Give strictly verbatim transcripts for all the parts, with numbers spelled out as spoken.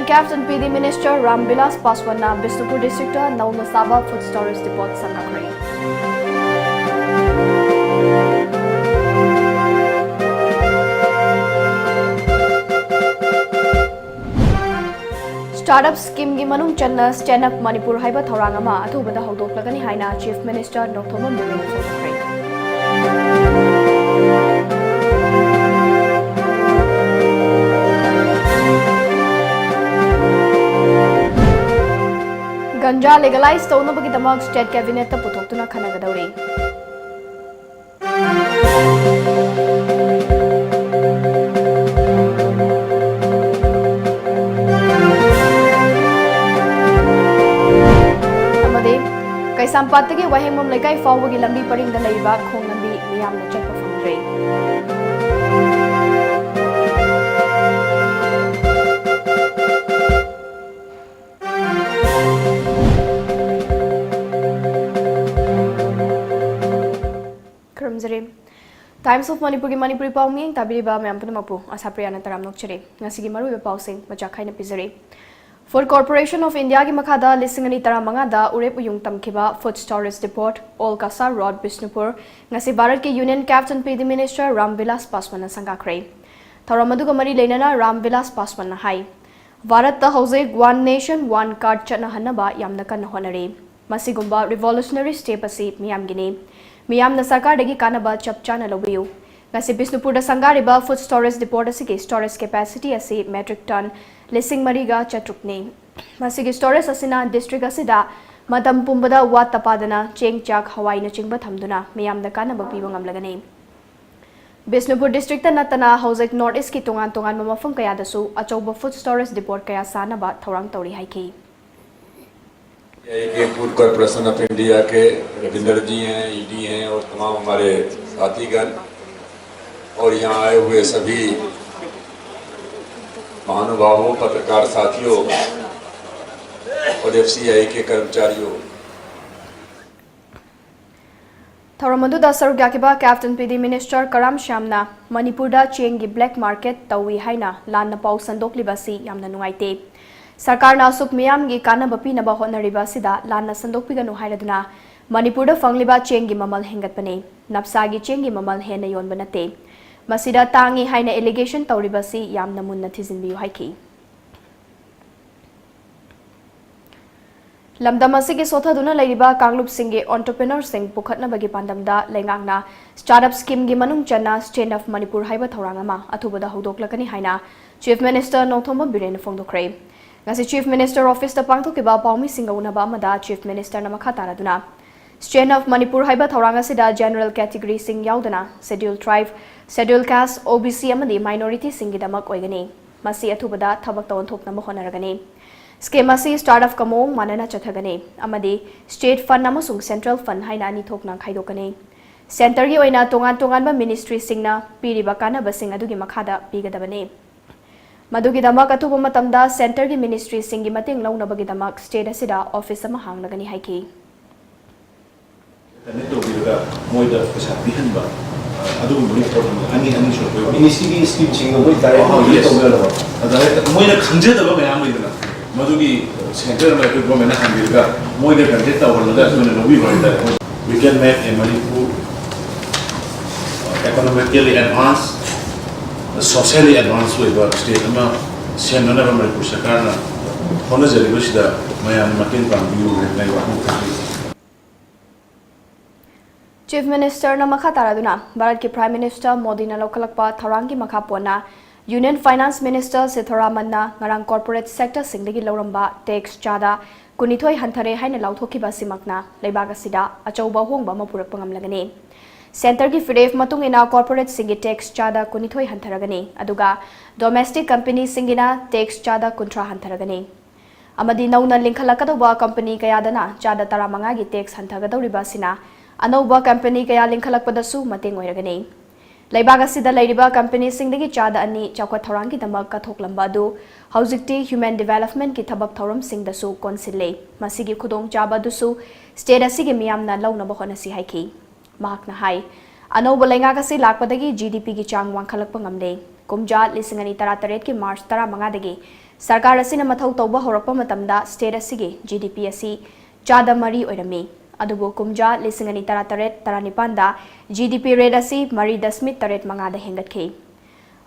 Cabinet Minister Ram Vilas Paswan-ꯅ Bishnupur district-ꯇ ꯅꯧꯅ ꯁꯥꯕ food storage depot ꯁꯪꯒꯥꯈ꯭ꯔꯦ꯫ Startup scheme-ꯒꯤ ꯃꯅꯨꯡ ꯆꯟꯅ Stand Up Manipur ꯍꯥꯏꯕ ꯊꯧꯔꯥꯡ ꯑꯃ ꯑꯊꯨꯕꯗ ꯍꯧꯗꯣꯛꯂꯒꯅꯤ ꯍꯥꯏꯅ Chief Minister Nongthombam ꯕꯤꯔꯦꯟꯅ ꯐꯣꯡꯗꯣꯛꯈ꯭ꯔꯦ꯫ Ganja legalize ꯇꯧꯅꯕꯒꯤꯗꯃꯛ state cabinet-ꯇ ꯄꯨꯊꯣꯛꯇꯨꯅ ꯈꯟꯅꯒꯗꯧꯔꯤ꯫ ꯑꯃꯗꯤ ꯀꯩꯁꯥꯝꯄꯥꯠꯇꯒꯤ ꯋꯥꯍꯦꯡꯕꯝ ꯂꯩꯀꯥꯏ ꯐꯥꯎꯕꯒꯤ ꯂꯝꯕꯤ ꯄꯔꯤꯡꯗ ꯂꯩꯔꯤꯕ ꯈꯣꯡ ꯂꯝꯕꯤ ꯃꯤꯌꯥꯝꯅ ꯆꯠꯄ ꯐꯪꯗ꯭ꯔꯦ꯫ ꯈꯨꯔꯨꯝꯖꯔꯤ꯫ Times of Manipur-ꯒꯤ ꯃꯅꯤꯄꯨꯔꯤ ꯄꯥꯎ ꯃꯤꯠꯌꯦꯡ ꯇꯥꯕꯤꯔꯤꯕ ꯃꯌꯥꯝ ꯄꯨꯝꯅꯃꯛꯄꯨ ꯑꯁꯥꯄ꯭ꯔꯤꯌꯥꯅ ꯇꯔꯥꯝꯅ ꯑꯣꯛꯆꯔꯤ꯫ ꯉꯁꯤꯒꯤ ꯃꯔꯨꯑꯣꯏꯕ ꯄꯥꯎꯁꯤꯡ ꯃꯆꯥꯛ ꯈꯥꯏꯅ ꯄꯤꯖꯔꯤ꯫ Food Corporation of India-ꯒꯤ ꯃꯈꯥꯗ ꯂꯤꯁꯤꯡ ꯑꯅꯤ ꯇꯔꯥꯃꯉꯥꯗ ꯎꯔꯦꯞ ꯎꯌꯨꯡ ꯇꯝꯈꯤꯕ food storage depot, Old Kasar Road, Bishnupur, ꯉꯁꯤ ꯚꯥꯔꯠꯀꯤ Union Cabinet Minister Ram Bilas ꯄꯥꯁꯋꯥꯟꯅ ꯁꯪꯒꯥꯈ꯭ꯔꯦ꯫ ꯊꯧꯔꯝ ꯑꯗꯨꯒ ꯃꯔꯤ ꯂꯩꯅꯅ ꯔꯥꯝ ꯕꯤꯂꯥꯁ ꯄꯥꯁꯋꯥꯟꯅ ꯍꯥꯏ, ꯚꯥꯔꯠꯇ ꯍꯧꯖꯤꯛ One Nation One Card ꯆꯠꯅꯍꯟꯅꯕ ꯌꯥꯝꯅ ꯀꯟꯅ ꯍꯣꯠꯅꯔꯤ꯫ ꯃꯁꯤꯒꯨꯝꯕ revolutionary step ꯑꯁꯤ ꯃꯤꯌꯥꯝꯒꯤꯅꯤ꯫ ꯃꯤꯌꯥꯝꯅ ꯁꯔꯀꯥꯔꯗꯒꯤ ꯀꯥꯟꯅꯕ ꯆꯞ ꯆꯥꯅ ꯂꯧꯕꯤꯌꯨ꯫ ꯉꯁꯤ ꯕꯤꯁꯅꯨꯄꯨꯔꯗ ꯁꯪꯒꯥꯔꯤꯕ food storage depot ꯑꯁꯤꯒꯤ storage capacity ꯑꯁꯤ metric ton ꯂꯤꯁꯤꯡ ꯃꯔꯤꯒ ꯆꯥꯇ꯭ꯔꯨꯛꯅꯤ꯫ ꯃꯁꯤꯒꯤ storage ꯑꯁꯤꯅ district ꯑꯁꯤꯗ ꯃꯇꯝ ꯄꯨꯝꯕꯗ ꯋꯥꯠꯇ ꯄꯥꯗꯅ ꯆꯦꯡ, ꯆꯥꯛ, ꯍꯋꯥꯏꯅꯆꯤꯡꯕ ꯊꯝꯗꯨꯅ ꯃꯤꯌꯥꯝꯗ ꯀꯥꯟꯅꯕ ꯄꯤꯕ ꯉꯝꯂꯒꯅꯤ꯫ ꯕꯤꯁꯅꯨꯄꯨꯔ district-ꯇ ꯅꯠꯇꯅ ꯍꯧꯖꯤꯛ North East-ꯀꯤ ꯇꯣꯉꯥꯟ ꯇꯣꯉꯥꯟꯕ ꯃꯐꯝ ꯀꯌꯥꯗꯁꯨ ꯑꯆꯧꯕ food storage depot ꯀꯌꯥ ꯁꯥꯅꯕ ꯊꯧꯔꯥꯡ ꯇꯧꯔꯤ ꯍꯥꯏꯈꯤ꯫ के फूड कॉरपोरेशन ऑफ इंडिया के रविंदर जी हैं, ईडी हैं और तमाम हमारे साथीगण और यहाँ आए हुए सभी महानुभावों, पत्रकार साथियों और एफसीआई के कर्मचारियों, ꯊꯧꯔꯝ ꯑꯗꯨꯗ ꯁꯔꯨꯛ ꯌꯥꯈꯤꯕ Cabinet Minister ꯀꯔꯥꯝ ꯁ꯭ꯌꯥꯝꯅ ꯃꯅꯤꯄꯨꯔꯗ ꯆꯦꯡꯒꯤ black market ꯇꯧꯏ ꯍꯥꯏꯅ ꯂꯥꯟꯅ ꯄꯥꯎ ꯁꯟꯗꯣꯛꯂꯤꯕ ꯑꯁꯤ ꯌꯥꯝꯅ ꯅꯨꯡꯉꯥꯏꯇꯦ꯫ ꯁꯔꯀꯥꯔꯅ ꯑꯁꯨꯛ ꯃꯤꯌꯥꯝꯒꯤ ꯀꯥꯟꯅꯕ ꯄꯤꯅꯕ ꯍꯣꯠꯅꯔꯤꯕ ꯑꯁꯤꯗ ꯂꯥꯟꯅ ꯁꯟꯗꯣꯛꯄꯤꯒꯅꯨ ꯍꯥꯏꯔꯗꯨꯅ ꯃꯅꯤꯄꯨꯔꯗ ꯐꯪꯂꯤꯕ ꯆꯦꯡꯒꯤ ꯃꯃꯜ ꯍꯦꯟꯒꯠꯄꯅꯤ꯫ ꯅꯞꯁꯥꯒꯤ ꯆꯦꯡꯒꯤ ꯃꯃꯜ ꯍꯦꯟꯅ ꯌꯣꯟꯕ ꯅꯠꯇꯦ꯫ ꯃꯁꯤꯗ ꯇꯥꯡꯉꯤ ꯍꯥꯏꯅ allegation ꯇꯧꯔꯤꯕ ꯑꯁꯤ ꯌꯥꯝꯅ ꯃꯨꯟꯅ ꯊꯤꯖꯤꯟꯕꯤꯌꯨ ꯍꯥꯏꯈꯤ꯫ ꯂꯝꯗꯝ ꯑꯁꯤꯒꯤ ꯁꯣꯠꯊꯗꯨꯅ ꯂꯩꯔꯤꯕ ꯀꯥꯡꯂꯨꯞꯁꯤꯡꯒꯤ entrepreneurꯁꯤꯡ ꯄꯨꯈꯠꯅꯕꯒꯤ ꯄꯥꯟꯗꯝꯗ ꯂꯩꯉꯥꯛꯅ startup schemeꯒꯤ ꯃꯅꯨꯡ ꯆꯟꯅ Stand Up Manipur ꯍꯥꯏꯕ ꯊꯧꯔꯥꯡ ꯑꯃ ꯑꯊꯨꯕꯗ ꯍꯧꯗꯣꯛꯂꯛꯀꯅꯤ ꯍꯥꯏꯅ Chief Minister ꯅꯣꯡꯊꯣꯝꯕꯝ ꯕꯤꯔꯦꯟꯅ ꯐꯣꯡꯗꯣꯛꯈ꯭ꯔꯦ꯫ ꯉꯁꯤ Chief Minister Officeꯇ ꯄꯥꯡꯊꯣꯛꯈꯤꯕ ꯄꯥꯎꯃꯤꯁꯤꯡꯒ ꯎꯅꯕ ꯑꯃꯗ Chief Ministerꯅ ꯃꯈꯥ ꯇꯥꯔꯗꯨꯅ Stand Up Manipur ꯍꯥꯏꯕ ꯊꯧꯔꯥꯡ ꯑꯁꯤꯗ general categoryꯁꯤꯡ ꯌꯥꯎꯗꯅ Schedule Tribe, Schedule Caste, OBC ꯑꯃꯗꯤ minorityꯁꯤꯡꯒꯤꯗꯃꯛ ꯑꯣꯏꯒꯅꯤ꯫ ꯃꯁꯤ ꯑꯊꯨꯕꯗ ꯊꯕꯛꯇ ꯑꯣꯟꯊꯣꯛꯅꯕ ꯍꯣꯠꯅꯔꯒꯅꯤ꯫ Scheme ꯑꯁꯤ startupꯀ ꯃꯑꯣꯡ ꯃꯥꯟꯅꯅ ꯆꯠꯊꯒꯅꯤ ꯑꯃꯗꯤ state fund ꯑꯃꯁꯨꯡ central fund ꯍꯥꯏꯅ ꯑꯅꯤ ꯊꯣꯛꯅ ꯈꯥꯏꯗꯣꯛꯀꯅꯤ꯫ Centreꯒꯤ ꯑꯣꯏꯅ ꯇꯣꯉꯥꯟ ꯇꯣꯉꯥꯟꯕ ministryꯁꯤꯡꯅ ꯄꯤꯔꯤꯕ ꯀꯥꯟꯅꯕꯁꯤꯡ ꯑꯗꯨꯒꯤ ꯃꯈꯥꯗ ꯄꯤꯒꯗꯕꯅꯤ꯫ ꯃꯗꯨꯒꯤꯗꯃꯛ ꯑꯊꯨꯕ ꯃꯇꯝꯗ centreꯒꯤ ministryꯁꯤꯡꯒꯤ ꯃꯇꯦꯡ ꯂꯧꯅꯕꯒꯤꯗꯃꯛ state ꯑꯁꯤꯗ office ꯑꯃ ꯍꯥꯡꯂꯒꯅꯤ ꯍꯥꯏꯈꯤ꯫ Connect ꯇꯧꯕꯤꯔꯒ ꯃꯣꯏꯗ ꯄꯩꯁꯥ ꯄꯤꯍꯟꯕ, ꯑ, ꯑꯗꯨꯒꯨꯝꯕꯒꯤ ꯄꯣꯠ ꯑꯃ ꯑꯅꯤ, ꯑꯅꯤ ꯁꯨꯔꯛꯄ ꯌꯥꯎꯏ꯫ Ministryꯒꯤ schemeꯁꯤꯡꯗꯣ ꯃꯣꯏ direct ꯑꯣ, yes. ꯇꯧꯕꯤꯔꯕ? ꯑ, direct ꯃꯣꯏꯅ ꯈꯪꯖꯗꯕ ꯃꯌꯥꯝ ꯂꯩꯗꯅ, ꯃꯗꯨꯒꯤ centre ꯑꯃ ꯑꯩꯈꯣꯏ governmentꯅ ꯍꯥꯡꯕꯤꯔꯒ ꯃꯣꯏꯗ contact ꯇꯧꯍꯜꯂꯒ ꯑꯩꯈꯣꯏꯅ ꯂꯧꯕꯤꯕ ꯍꯥꯏꯇꯥꯔꯦ꯫ We can make a Manipur economically advanced, socially advanced ꯑꯣꯏꯕ state ꯑꯃ ꯁꯦꯝꯅꯅꯕ ꯃꯅꯤꯄꯨꯔ ꯁꯔꯀꯥꯔꯅ ꯍꯣꯠꯅꯖꯔꯤꯕꯁꯤꯗ ꯃꯌꯥꯝ ꯃꯇꯦꯡ ꯄꯥꯡꯕꯤꯌꯨ ꯍꯥꯏꯅ ꯑꯩ ꯋꯥꯐꯝ ꯊꯝꯖꯔꯤ꯫ Chief Ministerꯅ ꯃꯈꯥ ꯇꯥꯔꯗꯨꯅ ꯚꯥꯔꯠꯀꯤ Prime Minister ꯃꯣꯗꯤꯅ ꯂꯧꯈꯠꯂꯛꯄ ꯊꯧꯔꯥꯡꯒꯤ ꯃꯈꯥ ꯄꯣꯟꯅ Union Finance Minister ꯁꯤꯊꯥꯔꯥꯃꯟꯅ ꯉꯔꯥꯡ corporate sectorꯁꯤꯡꯗꯒꯤ ꯂꯧꯔꯝꯕ tax ꯆꯥꯗ ꯀꯨꯟꯅꯤꯊꯣꯏ ꯍꯟꯊꯔꯦ ꯍꯥꯏꯅ ꯂꯥꯎꯊꯣꯛꯈꯤꯕ ꯑꯁꯤꯃꯛꯅ ꯂꯩꯕꯥꯛ ꯑꯁꯤꯗ ꯑꯆꯧꯕ ꯑꯍꯣꯡꯕ ꯑꯃ ꯄꯨꯔꯛꯄ ꯉꯝꯂꯒꯅꯤ꯫ Centreꯒꯤ ꯐꯤꯔꯦꯞ ꯃꯇꯨꯡ ꯏꯟꯅ corporateꯁꯤꯡꯒꯤ tax ꯆꯥꯗ ꯀꯨꯟꯅꯤꯊꯣꯏ ꯍꯟꯊꯔꯒꯅꯤ, ꯑꯗꯨꯒ domestic companyꯁꯤꯡꯒꯤꯅ tax ꯆꯥꯗ ꯀꯨꯟꯊ꯭ꯔꯥ ꯍꯟꯊꯔꯒꯅꯤ꯫ ꯑꯃꯗꯤ ꯅꯧꯅ ꯂꯤꯡꯈꯠꯂꯛꯀꯗꯧꯕ company ꯀꯌꯥꯗꯅ ꯆꯥꯗ ꯇꯔꯥꯃꯉꯥꯒꯤ tax ꯍꯟꯊꯒꯗꯧꯔꯤꯕ ꯑꯁꯤꯅ ꯑꯅꯧꯕ company ꯀꯌꯥ ꯂꯤꯡꯈꯠꯂꯛꯄꯗꯁꯨ ꯃꯇꯦꯡ ꯑꯣꯏꯔꯒꯅꯤ꯫ ꯂꯩꯕꯥꯛ ꯑꯁꯤꯗ ꯂꯩꯔꯤꯕ companyꯁꯤꯡꯗꯒꯤ ꯆꯥꯗ ꯑꯅꯤ ꯆꯥꯎꯈꯠ ꯊꯧꯔꯥꯡꯒꯤꯗꯃꯛ ꯀꯠꯊꯣꯛꯂꯝꯕ ꯑꯗꯨ ꯍꯧꯖꯤꯛꯇꯤ human developmentꯀꯤ ꯊꯕꯛ ꯊꯧꯔꯝꯁꯤꯡꯗꯁꯨ ꯀꯣꯟꯁꯤꯜꯂꯦ꯫ ꯃꯁꯤꯒꯤ ꯈꯨꯗꯣꯡꯆꯥꯕ ꯑꯗꯨꯁꯨ state ꯑꯁꯤꯒꯤ ꯃꯤꯌꯥꯝꯅ ꯂꯧꯅꯕ ꯍꯣꯠꯅꯁꯤ ꯍꯥꯏꯈꯤ꯫ ꯃꯍꯥꯛꯅ ꯍꯥꯏ, ꯑꯅꯧꯕ ꯂꯩꯉꯥꯛ ꯑꯁꯤ ꯂꯥꯛꯄꯗꯒꯤ GDPꯒꯤ ꯆꯥꯡ ꯋꯥꯡꯈꯠꯂꯛꯄ ꯉꯝꯂꯦ꯫ ꯀꯨꯝꯖꯥ ꯂꯤꯁꯤꯡ ꯑꯅꯤ ꯇꯔꯥꯇꯔꯦꯠꯀꯤ March ꯇꯔꯥꯃꯉꯥꯗꯒꯤ ꯁꯔꯀꯥꯔ ꯑꯁꯤꯅ ꯃꯊꯧ ꯇꯧꯕ ꯍꯧꯔꯛꯄ ꯃꯇꯝꯗ ꯁ꯭ꯇꯦꯠ ꯑꯁꯤꯒꯤ ꯖꯤ ꯗꯤ ꯄꯤ ꯑꯁꯤ ꯆꯥꯗ ꯃꯔꯤ ꯑꯣꯏꯔꯝꯃꯤ꯫ ꯑꯗꯨꯕꯨ ꯀꯨꯝꯖꯥ ꯂꯤꯁꯤꯡ ꯑꯅꯤ ꯇꯔꯥꯇꯔꯦꯠ ꯇꯔꯥꯅꯤꯄꯥꯟꯗ ꯖꯤ ꯗꯤ ꯄꯤ ꯔꯦꯠ ꯑꯁꯤ ꯃꯔꯤ ꯗꯁꯃꯤꯛ ꯇꯔꯦꯠ ꯃꯉꯥꯗ ꯍꯦꯟꯒꯠꯈꯤ꯫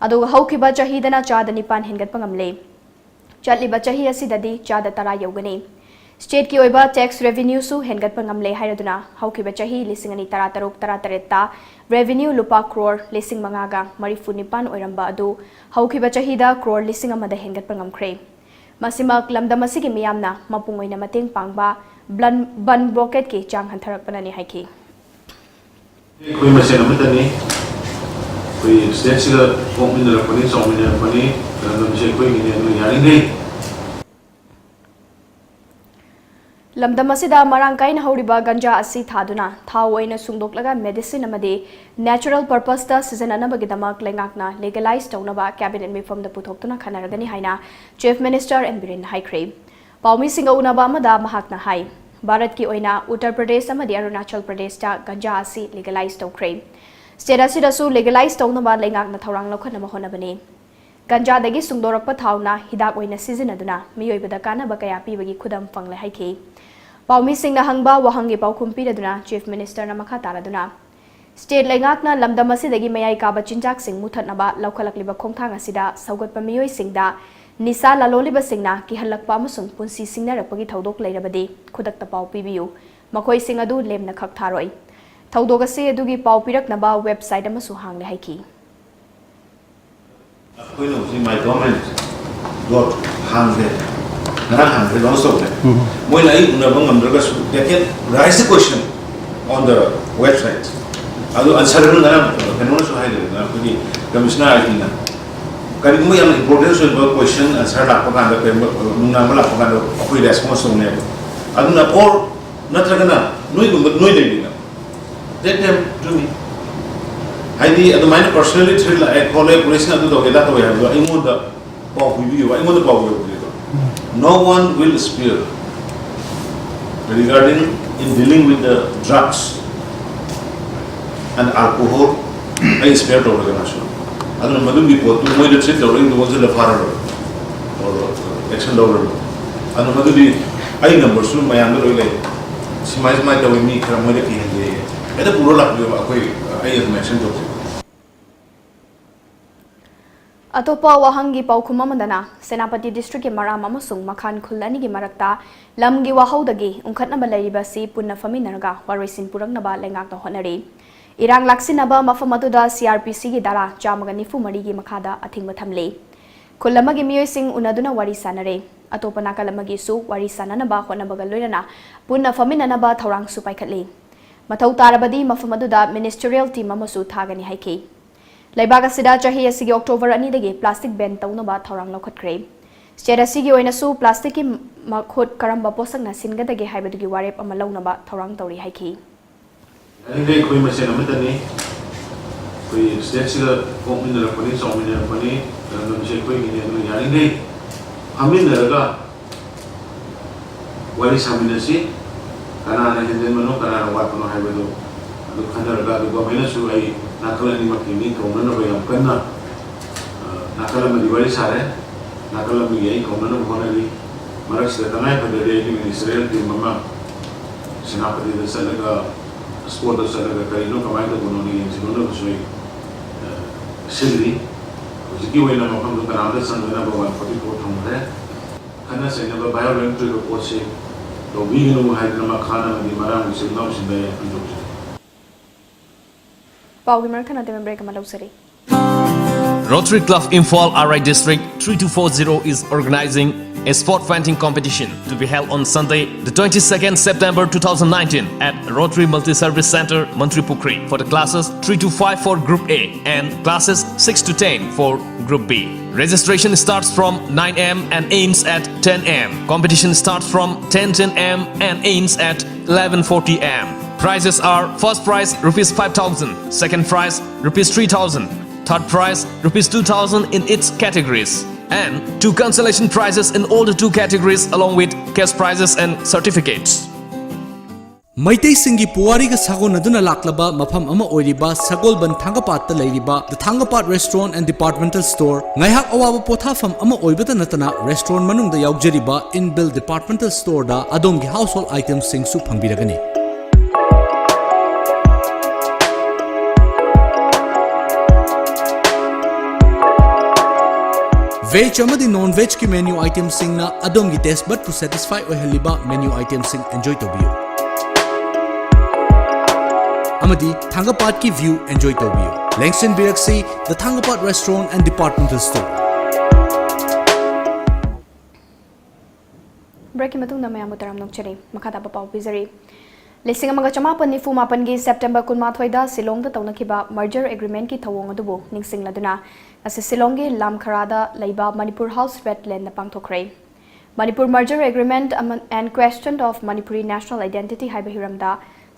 ꯑꯗꯨꯒ ꯍꯧꯈꯤꯕ ꯆꯍꯤꯗꯅ ꯆꯥꯗ ꯅꯤꯄꯥꯟ ꯍꯦꯟꯒꯠꯄ ꯉꯝꯂꯦ꯫ ꯆꯠꯂꯤꯕ ꯆꯍꯤ ꯑꯁꯤꯗꯗꯤ ꯆꯥꯗ ꯇꯔꯥ ꯌꯧꯒꯅꯤ꯫ ꯁ꯭ꯇꯦꯠꯀꯤ ꯑꯣꯏꯕ ꯇꯦꯛꯁ ꯔꯦꯚꯤꯅ꯭ꯌꯨꯁꯨ ꯍꯦꯟꯒꯠꯄ ꯉꯝꯂꯦ ꯍꯥꯏꯔꯗꯨꯅ ꯍꯧꯈꯤꯕ ꯆꯍꯤ ꯂꯤꯁꯤꯡ ꯑꯅꯤ ꯇꯔꯥꯇꯔꯨꯛ ꯇꯔꯥꯇꯔꯦꯠꯇ ꯔꯦꯚꯤꯅ꯭ꯌꯨ ꯂꯨꯄꯥ ꯀ꯭ꯔꯣꯔ ꯂꯤꯁꯤꯡ ꯃꯉꯥꯒ ꯃꯔꯤꯐꯨ ꯅꯤꯄꯥꯟ ꯑꯣꯏꯔꯝꯕ ꯑꯗꯨ ꯍꯧꯈꯤꯕ ꯆꯍꯤꯗ ꯀ꯭ꯔꯣꯔ ꯂꯤꯁꯤꯡ ꯑꯃꯗ ꯍꯦꯟꯒꯠꯄ ꯉꯝꯈ꯭ꯔꯦ꯫ ꯃꯁꯤꯃꯛ ꯂꯝꯗꯝ ꯑꯁꯤꯒꯤ ꯃꯤꯌꯥꯝꯅ ꯃꯄꯨꯡ ꯑꯣꯏꯅ ꯃꯇꯦꯡ ꯄꯥꯡꯕ ꯕ꯭ꯂꯟ-, ꯕꯟ ꯕ꯭ꯂꯣꯀꯦꯠꯀꯤ ꯆꯥꯡ ꯍꯟꯊꯔꯛꯄꯅꯅꯤ ꯍꯥꯏꯈꯤ꯫ ꯑꯩꯈꯣꯏ ꯃꯁꯦꯟ ꯑꯃꯠꯇꯅꯤ꯫ ꯑꯩꯈꯣꯏ ꯁ꯭ꯇꯦꯠꯁꯤꯗ ꯄꯣꯛꯃꯤꯟꯅꯔꯛꯄꯅꯤ, ꯆꯥꯎꯃꯤꯟꯅꯔꯛꯄꯅꯤ꯫ ꯂꯝꯗꯝꯁꯦ ꯑꯩꯈꯣꯏꯒꯤꯅꯤ, ꯑꯗꯨꯅ ꯌꯥꯔꯤꯈꯩ ꯂꯝꯗꯝ ꯑꯁꯤꯗ ꯃꯔꯥꯡ ꯀꯥꯏꯅ ꯍꯧꯔꯤꯕ ꯒꯟꯖꯥ ꯑꯁꯤ ꯊꯥꯗꯨꯅ ꯊꯥꯎ ꯑꯣꯏꯅ ꯁꯨꯡꯗꯣꯛꯂꯒ ꯃꯦꯗꯤꯁꯤꯟ ꯑꯃꯗꯤ ꯅꯦꯆꯔꯦꯜ ꯄꯔꯄꯁꯇ ꯁꯤꯖꯤꯟꯅꯅꯕꯒꯤꯗꯃꯛ ꯂꯩꯉꯥꯛꯅ ꯂꯤꯒꯦꯂꯥꯏꯖ ꯇꯧꯅꯕ ꯀꯦꯕꯤꯅꯦꯠ ꯃꯤꯐꯝꯗ ꯄꯨꯊꯣꯛꯇꯨꯅ ꯈꯟꯅꯔꯒꯅꯤ ꯍꯥꯏꯅ ꯆꯤꯐ ꯃꯤꯅꯤꯁꯇꯔ ꯑꯦꯟ ꯕꯤꯔꯦꯟꯅ ꯍꯥꯏꯈ꯭ꯔꯦ꯫ ꯄꯥꯎꯃꯤꯁꯤꯡꯒ ꯎꯅꯕ ꯑꯃꯗ ꯃꯍꯥꯛꯅ ꯍꯥꯏ, ꯚꯥꯔꯠꯀꯤ ꯑꯣꯏꯅ ꯎꯠꯇꯔ ꯄ꯭ꯔꯗꯦꯁ ꯑꯃꯗꯤ ꯑꯔꯨꯅꯥꯆꯜ ꯄ꯭ꯔꯗꯦꯁꯇ ꯒꯟꯖꯥ ꯑꯁꯤ ꯂꯤꯒꯦꯂꯥꯏꯖ ꯇꯧꯈ꯭ꯔꯦ꯫ ꯁ꯭ꯇꯦꯠ ꯑꯁꯤꯗꯁꯨ ꯂꯤꯒꯦꯂꯥꯏꯖ ꯇꯧꯅꯕ ꯂꯩꯉꯥꯛꯅ ꯊꯧꯔꯥꯡ ꯂꯧꯈꯠꯅꯕ ꯍꯣꯠꯅꯕꯅꯤ꯫ ꯒꯟꯖꯥꯗꯒꯤ ꯁꯨꯡꯗꯣꯔꯛꯄ ꯊꯥꯎꯅ ꯍꯤꯗꯥꯛ ꯑꯣꯏꯅ ꯁꯤꯖꯤꯟꯅꯗꯨꯅ ꯃꯤꯑꯣꯏꯕꯗ ꯀꯥꯟꯅꯕ ꯀꯌꯥ ꯄꯤꯕꯒꯤ ꯈꯨꯗꯝ ꯐꯪꯂꯦ ꯍꯥꯏꯈꯤ꯫ ꯄꯥꯎꯃꯤꯁꯤꯡꯅ ꯍꯪꯕ ꯋꯥꯍꯪꯒꯤ ꯄꯥꯎꯈꯨꯝ ꯄꯤꯔꯗꯨꯅ ꯆꯤꯐ ꯃꯤꯅꯤꯁꯇꯔꯅ ꯃꯈꯥ ꯇꯥꯔꯗꯨꯅ, ꯁ꯭ꯇꯦꯠ ꯂꯩꯉꯥꯛꯅ ꯂꯝꯗꯝ ꯑꯁꯤꯗꯒꯤ ꯃꯌꯥꯏ ꯀꯥꯕ ꯆꯤꯟꯖꯥꯛꯁꯤꯡ ꯃꯨꯊꯠꯅꯕ ꯂꯧꯈꯠꯂꯛꯂꯤꯕ ꯈꯣꯡꯊꯥꯡ ꯑꯁꯤꯗ ꯁꯧꯒꯠꯄ ꯃꯤꯑꯣꯏꯁꯤꯡꯗ ꯅꯤꯁꯥ ꯂꯂꯣꯜꯂꯤꯕꯁꯤꯡꯅ ꯀꯤꯍꯜꯂꯛꯄ ꯑꯃꯁꯨꯡ ꯄꯨꯟꯁꯤ ꯁꯤꯡꯅꯔꯛꯄꯒꯤ ꯊꯧꯗꯣꯛ ꯂꯩꯔꯕꯗꯤ ꯈꯨꯗꯛꯇ ꯄꯥꯎ ꯄꯤꯕꯤꯌꯨ꯫ ꯃꯈꯣꯏꯁꯤꯡ ꯑꯗꯨ ꯂꯦꯝꯅ ꯈꯛ ꯊꯥꯔꯣꯏ꯫ ꯊꯧꯗꯣꯛ ꯑꯁꯤ ꯑꯗꯨꯒꯤ ꯄꯥꯎ ꯄꯤꯔꯛꯅꯕ ꯋꯦꯕꯁꯥꯏꯠ ꯑꯃꯁꯨ ꯍꯥꯡꯂꯦ ꯍꯥꯏꯈꯤ꯫ ꯑꯩꯈꯣꯏꯅ ꯍꯧꯖꯤꯛ My Government dot ꯍꯥꯡꯈ꯭ꯔꯦ, ꯉꯔꯥꯡ ꯍꯥꯡꯈ꯭ꯔꯦ, ꯂꯣꯟꯁ ꯇꯧꯈ꯭ꯔꯦ꯫ ꯃꯣꯏꯅ ꯑꯩ ꯎꯅꯕ ꯉꯝꯗ꯭ꯔꯒꯁꯨ they can raise the question on the website꯫ ꯑꯗꯨ ꯑꯟꯁꯔꯗꯨ ꯉꯔꯥꯡ ꯀꯩꯅꯣꯅꯁꯨ ꯍꯥꯏꯈ꯭ꯔꯦꯗꯅ, ꯑꯩꯈꯣꯏꯒꯤ ꯀꯃꯤꯁꯅꯔ ꯑꯥꯏ ꯇꯤꯅ ꯀꯔꯤꯒꯨꯝꯕ ꯌꯥꯝꯅ ꯏꯝꯄꯣꯔꯇꯦꯟꯁ ꯑꯣꯏꯕ ꯀꯣꯏꯁꯟ ꯑꯟꯁꯔ ꯂꯥꯛꯄ ꯀꯥꯟꯗ, ꯀꯔꯤꯒꯨꯝꯕ ꯅꯨꯡꯅꯥꯡꯕ ꯂꯥꯛꯄ ꯀꯥꯟꯗ ꯑꯩꯈꯣꯏ ꯔꯦꯁꯄꯣꯟꯁ ꯇꯧꯅꯦꯕ꯫ ꯑꯗꯨꯅ ꯑꯣꯔ ꯅꯠꯇ꯭ꯔꯒꯅ ꯅꯣꯏꯒꯨꯝꯕ ꯅꯣꯏ ꯂꯩꯔꯤꯅ Let them do it꯫ ꯍꯥꯏꯗꯤ ꯑꯗꯨꯃꯥꯏꯅ personally threat ꯂꯥꯛꯑꯦ ꯈꯣꯠꯂꯦ, ꯄꯨꯂꯤꯁꯅ ꯑꯗꯨ ꯇꯧꯒꯦ ꯑꯗꯥ ꯇꯧꯒꯦ ꯍꯥꯏꯕꯗꯣ ꯑꯩꯉꯣꯟꯗ ꯄꯥꯎ ꯄꯤꯕꯤꯌꯨ, ꯑꯩꯉꯣꯟꯗ ꯄꯥꯎ ꯌꯧꯕꯤꯌꯨ꯫ No one will spare regarding in dealing with the drugs and alcohol꯫ ꯑꯩ spare ꯇꯧꯔꯣꯏ ꯀꯅꯥꯁꯨ꯫ ꯑꯗꯨꯅ ꯃꯗꯨꯒꯤ ꯄꯣꯠꯇꯨ ꯃꯣꯏꯗ treat ꯇꯧꯔꯒ ꯑꯣꯟꯁꯤꯜꯂ ꯐꯥꯔꯔꯣꯏ꯫ ꯑꯗꯣ ꯑꯦꯛꯁꯟ ꯂꯧꯔꯕ꯫ ꯑꯗꯨ ꯃꯗꯨꯗꯤ ꯑꯩ ꯅꯝꯕꯔꯁꯨ ꯃꯌꯥꯝꯗ ꯂꯣꯏ ꯂꯩ꯫ ꯁꯨꯃꯥꯏ ꯁꯨꯃꯥꯏ ꯇꯧꯋꯤ, ꯃꯤ ꯈꯔ ꯃꯣꯏꯗ ꯀꯤꯍꯟꯒꯦ꯫ ꯍꯦꯛꯇ ꯄꯨꯔ ꯂꯥꯛꯄꯤꯌꯣꯕ, ꯑꯩꯈꯣꯏ, ꯑꯩ ꯑꯗꯨꯝ ꯑꯦꯛꯁꯟ ꯇꯧꯖꯩ꯫ ꯑꯇꯣꯞꯄ ꯋꯥꯍꯪꯒꯤ ꯄꯥꯎꯈꯨꯝ ꯑꯃꯗꯅ, ꯁꯦꯅꯥꯄꯇꯤ ꯗꯤꯁꯇ꯭ꯔꯤꯛꯀꯤ ꯃꯔꯥꯝ ꯑꯃꯁꯨꯡ ꯃꯈꯥꯟ ꯈꯨꯜ ꯑꯅꯤꯒꯤ ꯃꯔꯛꯇ ꯂꯝꯒꯤ ꯋꯥꯍꯧꯗꯒꯤ ꯎꯪꯈꯠꯅꯕ ꯂꯩꯔꯤꯕ ꯑꯁꯤ ꯄꯨꯟꯅ ꯐꯝꯃꯤꯟꯅꯔꯒ ꯋꯥꯔꯣꯏꯁꯤꯟ ꯄꯨꯔꯛꯅꯕ ꯂꯩꯉꯥꯛꯅ ꯍꯣꯠꯅꯔꯤ꯫ ꯏꯔꯥꯡ ꯂꯥꯛꯁꯤꯟꯅꯕ ꯃꯐꯝ ꯑꯗꯨꯗ ꯁꯤ ꯑꯥꯔ ꯄꯤ ꯁꯤꯒꯤ ꯙꯥꯔꯥ ꯆꯥꯝꯃꯒ ꯅꯤꯐꯨ ꯃꯔꯤꯒꯤ ꯃꯈꯥꯗ ꯑꯊꯤꯡꯕ ꯊꯝꯂꯤ꯫ ꯈꯨꯜ ꯑꯃꯒꯤ ꯃꯤꯑꯣꯏꯁꯤꯡ ꯎꯅꯗꯨꯅ ꯋꯥꯔꯤ ꯁꯥꯟꯅꯔꯦ꯫ ꯑꯇꯣꯞꯄ ꯅꯥꯀꯜ ꯑꯃꯒꯤꯁꯨ ꯋꯥꯔꯤ ꯁꯥꯟꯅꯅꯕ ꯍꯣꯠꯅꯕꯒ ꯂꯣꯏꯅꯅ ꯄꯨꯟꯅ ꯐꯝꯃꯤꯟꯅꯅꯕ ꯊꯧꯔꯥꯡꯁꯨ ꯄꯥꯏꯈꯠꯂꯤ꯫ ꯃꯊꯧ ꯇꯥꯔꯕꯗꯤ ꯃꯐꯝ ꯑꯗꯨꯗ ꯃꯤꯅꯤꯁꯇꯔꯤꯌꯦꯜ ꯇꯤꯝ ꯑꯃꯁꯨ ꯊꯥꯒꯅꯤ ꯍꯥꯏꯈꯤ꯫ ꯂꯩꯕꯥꯛ ꯑꯁꯤꯗ ꯆꯍꯤ ꯑꯁꯤꯒꯤ ꯑꯣꯛꯇꯣꯕꯔ ꯑꯅꯤꯗꯒꯤ ꯄ꯭ꯂꯥꯁꯇꯤꯛ ꯕꯦꯟ ꯇꯧꯅꯕ ꯊꯧꯔꯥꯡ ꯂꯧꯈꯠꯈ꯭ꯔꯦ꯫ ꯁ꯭ꯇꯦꯠ ꯑꯁꯤꯒꯤ ꯑꯣꯏꯅꯁꯨ ꯄ꯭ꯂꯥꯁꯇꯤꯛꯀꯤ ꯃꯈꯨꯠ ꯀꯔꯝꯕ ꯄꯣꯠꯁꯛꯅ ꯁꯤꯟꯒꯗꯒꯦ ꯍꯥꯏꯕꯗꯨꯒꯤ ꯋꯥꯔꯦꯞ ꯑꯃ ꯂꯧꯅꯕ ꯊꯧꯔꯥꯡ ꯇꯧꯔꯤ ꯍꯥꯏꯈꯤ꯫ ꯌꯥꯔꯤꯈꯩ ꯑꯩꯈꯣꯏ ꯃꯁꯦꯟ ꯑꯃꯠꯇꯅꯤ꯫ ꯑꯩꯈꯣꯏ ꯁ꯭ꯇꯦꯠꯁꯤꯗ ꯄꯣꯛꯃꯤꯟꯅꯔꯛꯄꯅꯤ, ꯆꯥꯎꯃꯤꯟꯅꯔꯛꯄꯅꯤ, ꯂꯝꯗꯝꯁꯦ ꯑꯩꯈꯣꯏꯒꯤꯅꯤ꯫ ꯑꯗꯨꯅ ꯌꯥꯔꯤꯈꯩ ꯐꯝꯃꯤꯟꯅꯔꯒ ꯋꯥꯔꯤ ꯁꯥꯃꯤꯟꯅꯁꯤ꯫ ꯀꯅꯥꯅ ꯍꯦꯟꯖꯤꯟꯕꯅꯣ, ꯀꯅꯥꯅ ꯋꯥꯠꯄꯅꯣ ꯍꯥꯏꯕꯗꯨ ꯑꯗꯨ ꯈꯟꯅꯔꯒ, ꯑꯗꯨ ꯒꯣꯔꯃꯦꯟꯅꯁꯨ ꯑꯩ ꯅꯥꯀꯜ ꯑꯅꯤꯃꯛꯀꯤ ꯃꯤ ꯀꯧꯅꯅꯕ ꯌꯥꯝ ꯀꯟꯅ, ꯑ, ꯅꯥꯀꯜ ꯑꯃꯗꯤ ꯋꯥꯔꯤ ꯁꯥꯔꯦ, ꯅꯥꯀꯜ ꯑꯃꯒꯤ ꯑꯩ ꯀꯧꯅꯅꯕ ꯍꯣꯠꯅꯔꯤ꯫ ꯃꯔꯛꯁꯤꯗ ꯇꯉꯥꯏ ꯐꯗ꯭ꯔꯗꯤ ꯑꯩꯒꯤ ꯃꯤꯅꯤꯁꯇꯔꯤꯌꯦꯜ ꯇꯤꯝ ꯑꯃ ꯁꯦꯅꯥꯄꯇꯤꯗ ꯆꯠꯂꯒ, ꯁ꯭ꯄꯣꯠꯇ ꯆꯠꯂꯒ ꯀꯔꯤꯅꯣ ꯀꯃꯥꯏꯅ ꯇꯧꯕꯅꯣꯅ ꯌꯦꯡꯁꯤꯟꯅꯅꯕꯁꯨ ꯑꯩ, ꯑ, ꯁꯤꯜꯂꯤ꯫ ꯍꯧꯖꯤꯛꯀꯤ ꯑꯣꯏꯅ ꯃꯐꯝꯗꯨ ꯀꯅꯥꯝꯇ ꯆꯪꯗꯅꯕ ꯋꯥꯟ ꯐꯣꯔꯇꯤ ꯐꯣꯔ ꯊꯝꯈ꯭ꯔꯦ꯫ ꯈꯠꯅ ꯆꯩꯅꯕ, ꯚꯥꯏꯑꯣꯂꯦꯟꯠ ꯑꯣꯏꯕ ꯄꯣꯠꯁꯤ ꯇꯧꯕꯤꯒꯅꯨ ꯍꯥꯏꯗꯅ ꯃꯈꯥ ꯑꯃꯗꯤ ꯃꯔꯥꯡꯒꯤ ꯏꯆꯤꯜ ꯏꯅꯥꯎꯁꯤꯡꯗ ꯑꯩ ꯑꯄꯤꯜ ꯇꯧꯖꯔꯤ꯫ ꯄꯥꯎꯒꯤ ꯃꯔꯛ ꯊꯠꯅ ꯇꯦꯝꯕ ꯕ꯭ꯔꯦꯛ ꯑꯃ ꯂꯧꯖꯔꯤ꯫ Rotary Club Imphal R I District three two four zero is organizing a sport painting competition to be held on Sunday, the twenty-second September two thousand nineteen at Rotary Multi-Service Center, Mantripukhri for the classes three to five for Group A and classes six to ten for Group B. Registration starts from nine a m and ends at ten a m. Competition starts from ten ten a m and ends at eleven forty a m. Prizes are: first prize rupees five thousand, second prize rupees three thousand, third prize rupees two thousand in its categories, and two consolation prizes in all the two categories along with cash prizes and certificates. ꯃꯩꯇꯩꯁꯤꯡꯒꯤ ꯄꯨꯋꯥꯔꯤꯒ ꯁꯥꯒꯣꯟꯅꯗꯨꯅ ꯂꯥꯛꯂꯕ ꯃꯐꯝ ꯑꯃ ꯑꯣꯏꯔꯤꯕ ꯁꯒꯣꯜꯕꯟ ꯊꯥꯡꯒꯄꯥꯠꯇ ꯂꯩꯔꯤꯕ The Thangapad Restaurant and Departmental Store ꯉꯥꯏꯍꯥꯛ ꯑꯋꯥꯕ ꯄꯣꯊꯥꯐꯝ ꯑꯃ ꯑꯣꯏꯕꯇ ꯅꯠꯇꯅ restaurant ꯃꯅꯨꯡꯗ ꯌꯥꯎꯖꯔꯤꯕ inbuilt departmental storeꯗ ꯑꯗꯣꯝꯒꯤ household itemꯁꯤꯡꯁꯨ ꯐꯪꯕꯤꯔꯒꯅꯤ꯫ Veg ꯑꯃꯗꯤ non vegꯀꯤ menu itemꯁꯤꯡꯅ ꯑꯗꯣꯝꯒꯤ taste budꯄꯨ satisfy ꯑꯣꯏꯍꯜꯂꯤꯕ menu itemꯁꯤꯡ enjoy ꯇꯧꯕꯤꯌꯨ꯫ ꯑꯃꯗꯤ ꯊꯥꯡꯒꯄꯥꯠꯀꯤ view enjoy ꯇꯧꯕꯤꯌꯨ꯫ ꯂꯦꯡꯁꯤꯟꯕꯤꯔꯛꯁꯤ The Thangapad Restaurant and Departmental Store꯫ Breakꯀꯤ ꯃꯇꯨꯡꯗ ꯃꯌꯥꯝꯕꯨ ꯇꯔꯥꯝꯅ ꯑꯣꯛꯆꯔꯤ꯫ ꯃꯈꯥ ꯇꯥꯕ ꯄꯥꯎ ꯄꯤꯖꯔꯤ꯫ ꯂꯤꯁꯤꯡ ꯑꯃꯒ ꯆꯃꯥꯄꯟ ꯅꯤꯐꯨ ꯃꯥꯄꯟꯒꯤ September ꯀꯨꯟꯃꯥꯊꯣꯏꯗ ꯁꯤꯂꯣꯡꯗ ꯇꯧꯅꯈꯤꯕ merger agreementꯀꯤ ꯊꯧꯑꯣꯡ ꯑꯗꯨꯕꯨ ꯅꯤꯡꯁꯤꯡꯂꯗꯨꯅ ꯉꯁꯤ ꯁꯤꯂꯣꯡꯒꯤ ꯂꯥꯝꯈꯔꯥꯗ ꯂꯩꯕ Manipur House Wetlandꯗ ꯄꯥꯡꯊꯣꯛꯈ꯭ꯔꯦ꯫ Manipur merger agreement ꯑꯃ-, and question of Manipuri national identity ꯍꯥꯏꯕ ꯍꯤꯔꯝꯗ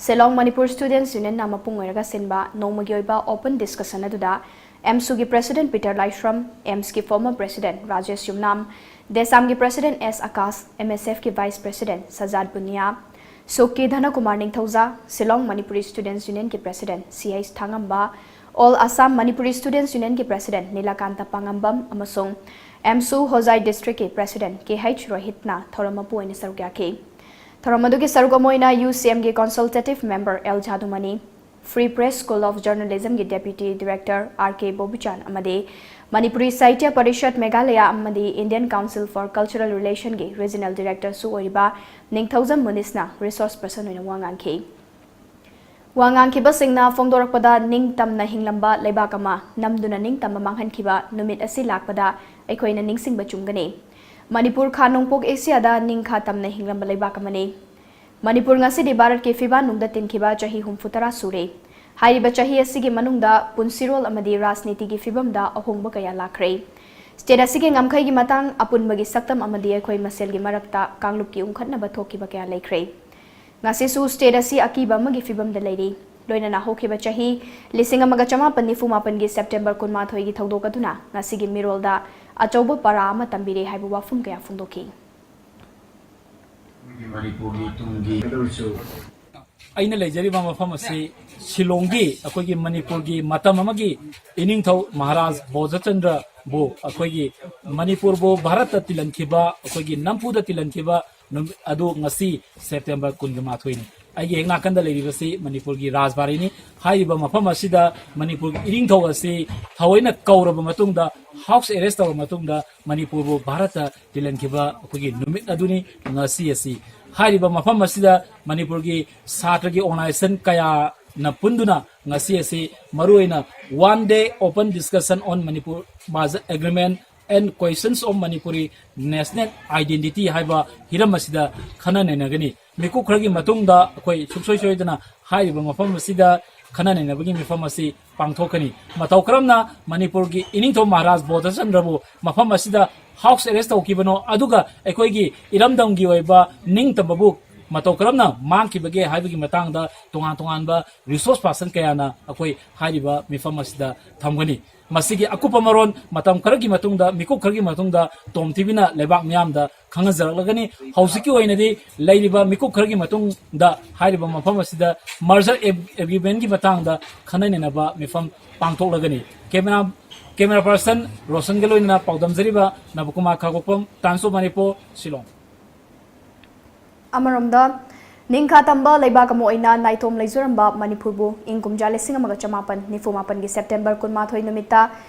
ꯁꯤꯂꯣꯡ Manipur Students Unionꯅ ꯃꯄꯨꯡ ꯑꯣꯏꯔꯒ ꯁꯤꯟꯕ ꯅꯣꯡꯃꯒꯤ ꯑꯣꯏꯕ open discussion ꯑꯗꯨꯗ AMSUꯒꯤ President Peter Laishram, AMSꯀꯤ former President Rajesh Yumnam, DESAMꯒꯤ President S Akash, MSFꯀꯤ Vice President Sajad Bunia, SOCKꯀꯤ Dhanakumar Ningthouja, Shillong Manipuri Students Unionꯒꯤ President C H Thangamba, All Assam Manipuri Students Unionꯒꯤ President Nilakanta Pangambam ꯑꯃꯁꯨꯡ AMSU Hojai Districtꯀꯤ President K H Rohitꯅ ꯊꯧꯔꯝ ꯃꯄꯨ ꯑꯣꯏꯅ ꯁꯔꯨꯛ ꯌꯥꯈꯤ꯫ ꯊꯧꯔꯝ ꯑꯗꯨꯒꯤ ꯁꯔꯨꯛ ꯑꯃ ꯑꯣꯏꯅ UCMꯒꯤ consultative member L Jadumani, Free Press School of Journalismꯒꯤ Deputy Director R K Bobuchan ꯑꯃꯗꯤ Manipuri Sahitya Parishad Meghalaya ꯑꯃꯗꯤ Indian Council for Cultural Relationꯒꯤ Regional Directorꯁꯨ ꯑꯣꯏꯔꯤꯕ ꯅꯤꯡꯊꯧꯖꯝ ꯃꯨꯅꯤꯁꯅ resource person ꯑꯣꯏꯅ ꯋꯥ ꯉꯥꯡꯈꯤ꯫ ꯋꯥ ꯉꯥꯡꯈꯤꯕꯁꯤꯡꯅ ꯐꯣꯡꯗꯣꯔꯛꯄꯗ, ꯅꯤꯡꯇꯝꯅ ꯍꯤꯡꯂꯝꯕ ꯂꯩꯕꯥꯛ ꯑꯃ ꯅꯝꯗꯨꯅ ꯅꯤꯡꯇꯝꯕ ꯃꯥꯡꯍꯟꯈꯤꯕ ꯅꯨꯃꯤꯠ ꯑꯁꯤ ꯂꯥꯛꯄꯗ ꯑꯩꯈꯣꯏꯅ ꯅꯤꯡꯁꯤꯡꯕ ꯆꯨꯝꯒꯅꯤ꯫ ꯃꯅꯤꯄꯨꯔ ꯈꯥ ꯅꯣꯡꯄꯣꯛ ꯑꯦꯁꯤꯌꯥꯗ ꯅꯤꯡꯈꯥ ꯇꯝꯅ ꯍꯤꯡꯂꯝꯕ ꯂꯩꯕꯥꯛ ꯑꯃꯅꯤ꯫ ꯃꯅꯤꯄꯨꯔ ꯉꯁꯤꯗꯤ ꯚꯥꯔꯠꯀꯤ ꯐꯤꯕꯥꯟꯅꯨꯡꯗ ꯇꯤꯟꯈꯤꯕ ꯆꯍꯤ ꯍꯨꯝꯐꯨꯇꯔꯥ ꯁꯨꯔꯦ꯫ ꯍꯥꯏꯔꯤꯕ ꯆꯍꯤ ꯑꯁꯤꯒꯤ ꯃꯅꯨꯡꯗ ꯄꯨꯟꯁꯤꯔꯣꯜ ꯑꯃꯗꯤ ꯔꯥꯖꯅꯤꯇꯤꯒꯤ ꯐꯤꯕꯝꯗ ꯑꯍꯣꯡꯕ ꯀꯌꯥ ꯂꯥꯛꯈ꯭ꯔꯦ꯫ State ꯑꯁꯤꯒꯤ ꯉꯝꯈꯩꯒꯤ ꯃꯇꯥꯡ ꯑꯄꯨꯟꯕꯒꯤ ꯁꯛꯇꯝ ꯑꯃꯗꯤ ꯑꯩꯈꯣꯏ ꯃꯁꯦꯜꯒꯤ ꯃꯔꯛꯇ ꯀꯥꯡꯂꯨꯞꯀꯤ ꯎꯪꯈꯠꯅꯕ ꯊꯣꯛꯈꯤꯕ ꯀꯌꯥ ꯂꯩꯈ꯭ꯔꯦ꯫ ꯉꯁꯤꯁꯨ state ꯑꯁꯤ ꯑꯀꯤꯕ ꯑꯃꯒꯤ ꯐꯤꯕꯝꯗ ꯂꯩꯔꯤ꯫ ꯂꯣꯏꯅꯅ ꯍꯧꯈꯤꯕ ꯆꯍꯤ ꯂꯤꯁꯤꯡ ꯑꯃꯒ ꯆꯃꯥꯄꯟ ꯅꯤꯐꯨ ꯃꯥꯄꯟꯒꯤ September ꯀꯨꯟꯃꯥꯊꯣꯏꯒꯤ ꯊꯧꯗꯣꯛ ꯑꯗꯨꯅ ꯉꯁꯤꯒꯤ ꯃꯤꯔꯣꯜꯗ ꯑꯆꯧꯕ ꯄꯔꯥ ꯑꯃ ꯇꯝꯕꯤꯔꯦ ꯍꯥꯏꯕ ꯋꯥꯐꯝ ꯀꯌꯥ ꯐꯣꯡꯗꯣꯛꯈꯤ꯫ ꯑꯩꯈꯣꯏꯒꯤ ꯃꯅꯤꯄꯨꯔꯒꯤ ꯇꯨꯡꯒꯤ ꯑꯗꯨꯁꯨ ꯑꯩꯅ ꯂꯩꯖꯔꯤꯕ ꯃꯐꯝ ꯑꯁꯤ ꯁꯤꯂꯣꯡꯒꯤ, ꯑꯩꯈꯣꯏꯒꯤ ꯃꯅꯤꯄꯨꯔꯒꯤ ꯃꯇꯝ ꯑꯃꯒꯤ ꯏꯅꯤꯡꯊꯧ ꯃꯍꯥꯔꯥꯖ ꯕꯣꯙꯆꯟꯗ꯭ꯔꯕꯨ, ꯑꯩꯈꯣꯏꯒꯤ ꯃꯅꯤꯄꯨꯔꯕꯨ ꯚꯥꯔꯠꯇ ꯇꯤꯜꯍꯟꯈꯤꯕ, ꯑꯩꯈꯣꯏꯒꯤ ꯅꯝꯐꯨꯗ ꯇꯤꯜꯍꯟꯈꯤꯕ ꯅꯨꯃꯤꯠ ꯑꯗꯨ ꯉꯁꯤ ꯁꯦꯞꯇꯦꯝꯕꯔ ꯀꯨꯟꯒ ꯃꯥꯊꯣꯏꯅꯤ꯫ ꯑꯩꯒꯤ ꯍꯦꯛ ꯅꯥꯀꯟꯗ ꯂꯩꯔꯤꯕꯁꯤ ꯃꯅꯤꯄꯨꯔꯒꯤ ꯔꯥꯖꯕꯥꯔꯤꯅꯤ꯫ ꯍꯥꯏꯔꯤꯕ ꯃꯐꯝ ꯑꯁꯤꯗ ꯃꯅꯤꯄꯨꯔꯒꯤ ꯏꯅꯤꯡꯊꯧ ꯑꯁꯤ ꯊꯑꯣꯏꯅ ꯀꯧꯔꯕ ꯃꯇꯨꯡꯗ, ꯍꯥꯎꯁ ꯑꯦꯔꯦꯁ ꯇꯧꯔꯕ ꯃꯇꯨꯡꯗ, ꯃꯅꯤꯄꯨꯔꯕꯨ ꯚꯥꯔꯠꯇ ꯇꯤꯜꯍꯟꯈꯤꯕ ꯑꯩꯈꯣꯏꯒꯤ ꯅꯨꯃꯤꯠ ꯑꯗꯨꯅꯤ ꯉꯁꯤ ꯑꯁꯤ꯫ ꯍꯥꯏꯔꯤꯕ ꯃꯐꯝ ꯑꯁꯤꯗ ꯃꯅꯤꯄꯨꯔꯒꯤ ꯁꯥꯇ꯭ꯔꯒꯤ ꯑꯣꯔꯒꯅꯥꯏꯖꯦꯁꯟ ꯀꯌꯥꯅ ꯄꯨꯟꯗꯨꯅ ꯉꯁꯤ ꯑꯁꯤ ꯃꯔꯨꯑꯣꯏꯅ One Day Open Discussion on Manipur Merger Agreement and Questions of Manipuri National Identity ꯍꯥꯏꯕ ꯍꯤꯔꯝ ꯑꯁꯤꯗ ꯈꯟꯅ ꯅꯩꯅꯒꯅꯤ꯫ ꯃꯤꯀꯨꯞ ꯈꯔꯒꯤ ꯃꯇꯨꯡꯗ ꯑꯩꯈꯣꯏ ꯁꯨꯡꯁꯣꯏ ꯁꯣꯏꯗꯅ ꯍꯥꯏꯔꯤꯕ ꯃꯐꯝ ꯑꯁꯤꯗ ꯈꯟꯅ ꯅꯩꯅꯕꯒꯤ ꯃꯤꯐꯝ ꯑꯁꯤ ꯄꯥꯡꯊꯣꯛꯀꯅꯤ꯫ ꯃꯇꯧ ꯀꯔꯝꯅ ꯃꯅꯤꯄꯨꯔꯒꯤ ꯏꯅꯤꯡꯊꯧ ꯃꯍꯥꯔꯥꯖ ꯕꯣꯙꯆꯟꯗ꯭ꯔꯕꯨ ꯃꯐꯝ ꯑꯁꯤꯗ ꯍꯥꯎꯁ ꯑꯦꯔꯦꯁ ꯇꯧꯈꯤꯕꯅꯣ, ꯑꯗꯨꯒ ꯑꯩꯈꯣꯏꯒꯤ ꯏꯔꯝꯗꯝꯒꯤ ꯑꯣꯏꯕ ꯅꯤꯡꯇꯝꯕꯕꯨ ꯃꯇꯧ ꯀꯔꯝꯅ ꯃꯥꯡꯈꯤꯕꯒꯦ ꯍꯥꯏꯕꯒꯤ ꯃꯇꯥꯡꯗ ꯇꯣꯉꯥꯟ ꯇꯣꯉꯥꯟꯕ ꯔꯤꯁꯣꯔꯁ ꯄꯥꯔꯁꯟ ꯀꯌꯥꯅ ꯑꯩꯈꯣꯏ ꯍꯥꯏꯔꯤꯕ ꯃꯤꯐꯝ ꯑꯁꯤꯗ ꯊꯝꯒꯅꯤ꯫ ꯃꯁꯤꯒꯤ ꯑꯀꯨꯞꯄ ꯃꯔꯣꯜ ꯃꯇꯝ ꯈꯔꯒꯤ ꯃꯇꯨꯡꯗ, ꯃꯤꯀꯨꯞ ꯈꯔꯒꯤ ꯃꯇꯨꯡꯗ ꯇꯣꯝ ꯇꯤꯚꯤꯅ ꯂꯩꯕꯥꯛ ꯃꯤꯌꯥꯝꯗ ꯈꯪꯍꯟꯖꯔꯛꯂꯒꯅꯤ꯫ ꯍꯧꯖꯤꯛꯀꯤ ꯑꯣꯏꯅꯗꯤ ꯂꯩꯔꯤꯕ ꯃꯤꯀꯨꯞ ꯈꯔꯒꯤ ꯃꯇꯨꯡꯗ ꯍꯥꯏꯔꯤꯕ ꯃꯐꯝ ꯑꯁꯤꯗ ꯃꯔꯖꯔ ꯑꯦꯒ꯭ꯔꯤꯃꯦꯟꯒꯤ ꯃꯇꯥꯡꯗ ꯈꯟꯅ ꯅꯩꯅꯕ ꯃꯤꯐꯝ ꯄꯥꯡꯊꯣꯛꯂꯒꯅꯤ꯫ ꯀꯦꯃꯦꯔꯥ, ꯀꯦꯃꯦꯔꯥ ꯄꯥꯔꯁꯟ ꯔꯣꯁꯟꯒ ꯂꯣꯏꯅꯅ ꯄꯥꯎꯗꯝꯖꯔꯤꯕ ꯅꯕꯀꯨꯃꯥꯔ ꯈꯥꯒꯣꯛꯄꯝ, Times of Manipur, ꯁꯤꯂꯣꯡ꯫ ꯑꯃꯔꯣꯝꯗ, ꯅꯤꯡꯈꯥ ꯇꯝꯕ ꯂꯩꯕꯥꯛ ꯑꯃ ꯑꯣꯏꯅ ꯅꯥꯏꯇꯣꯝ ꯂꯩꯖꯔꯝꯕ ꯃꯅꯤꯄꯨꯔꯕꯨ ꯏꯪ ꯀꯨꯝꯖꯥ ꯂꯤꯁꯤꯡ ꯑꯃꯒ ꯆꯃꯥꯄꯟ ꯅꯤꯐꯨ ꯃꯥꯄꯟꯒꯤ ꯁꯦꯞꯇꯦꯝꯕꯔ ꯀꯨꯟꯃꯥꯊꯣꯏ ꯅꯨꯃꯤꯠꯇ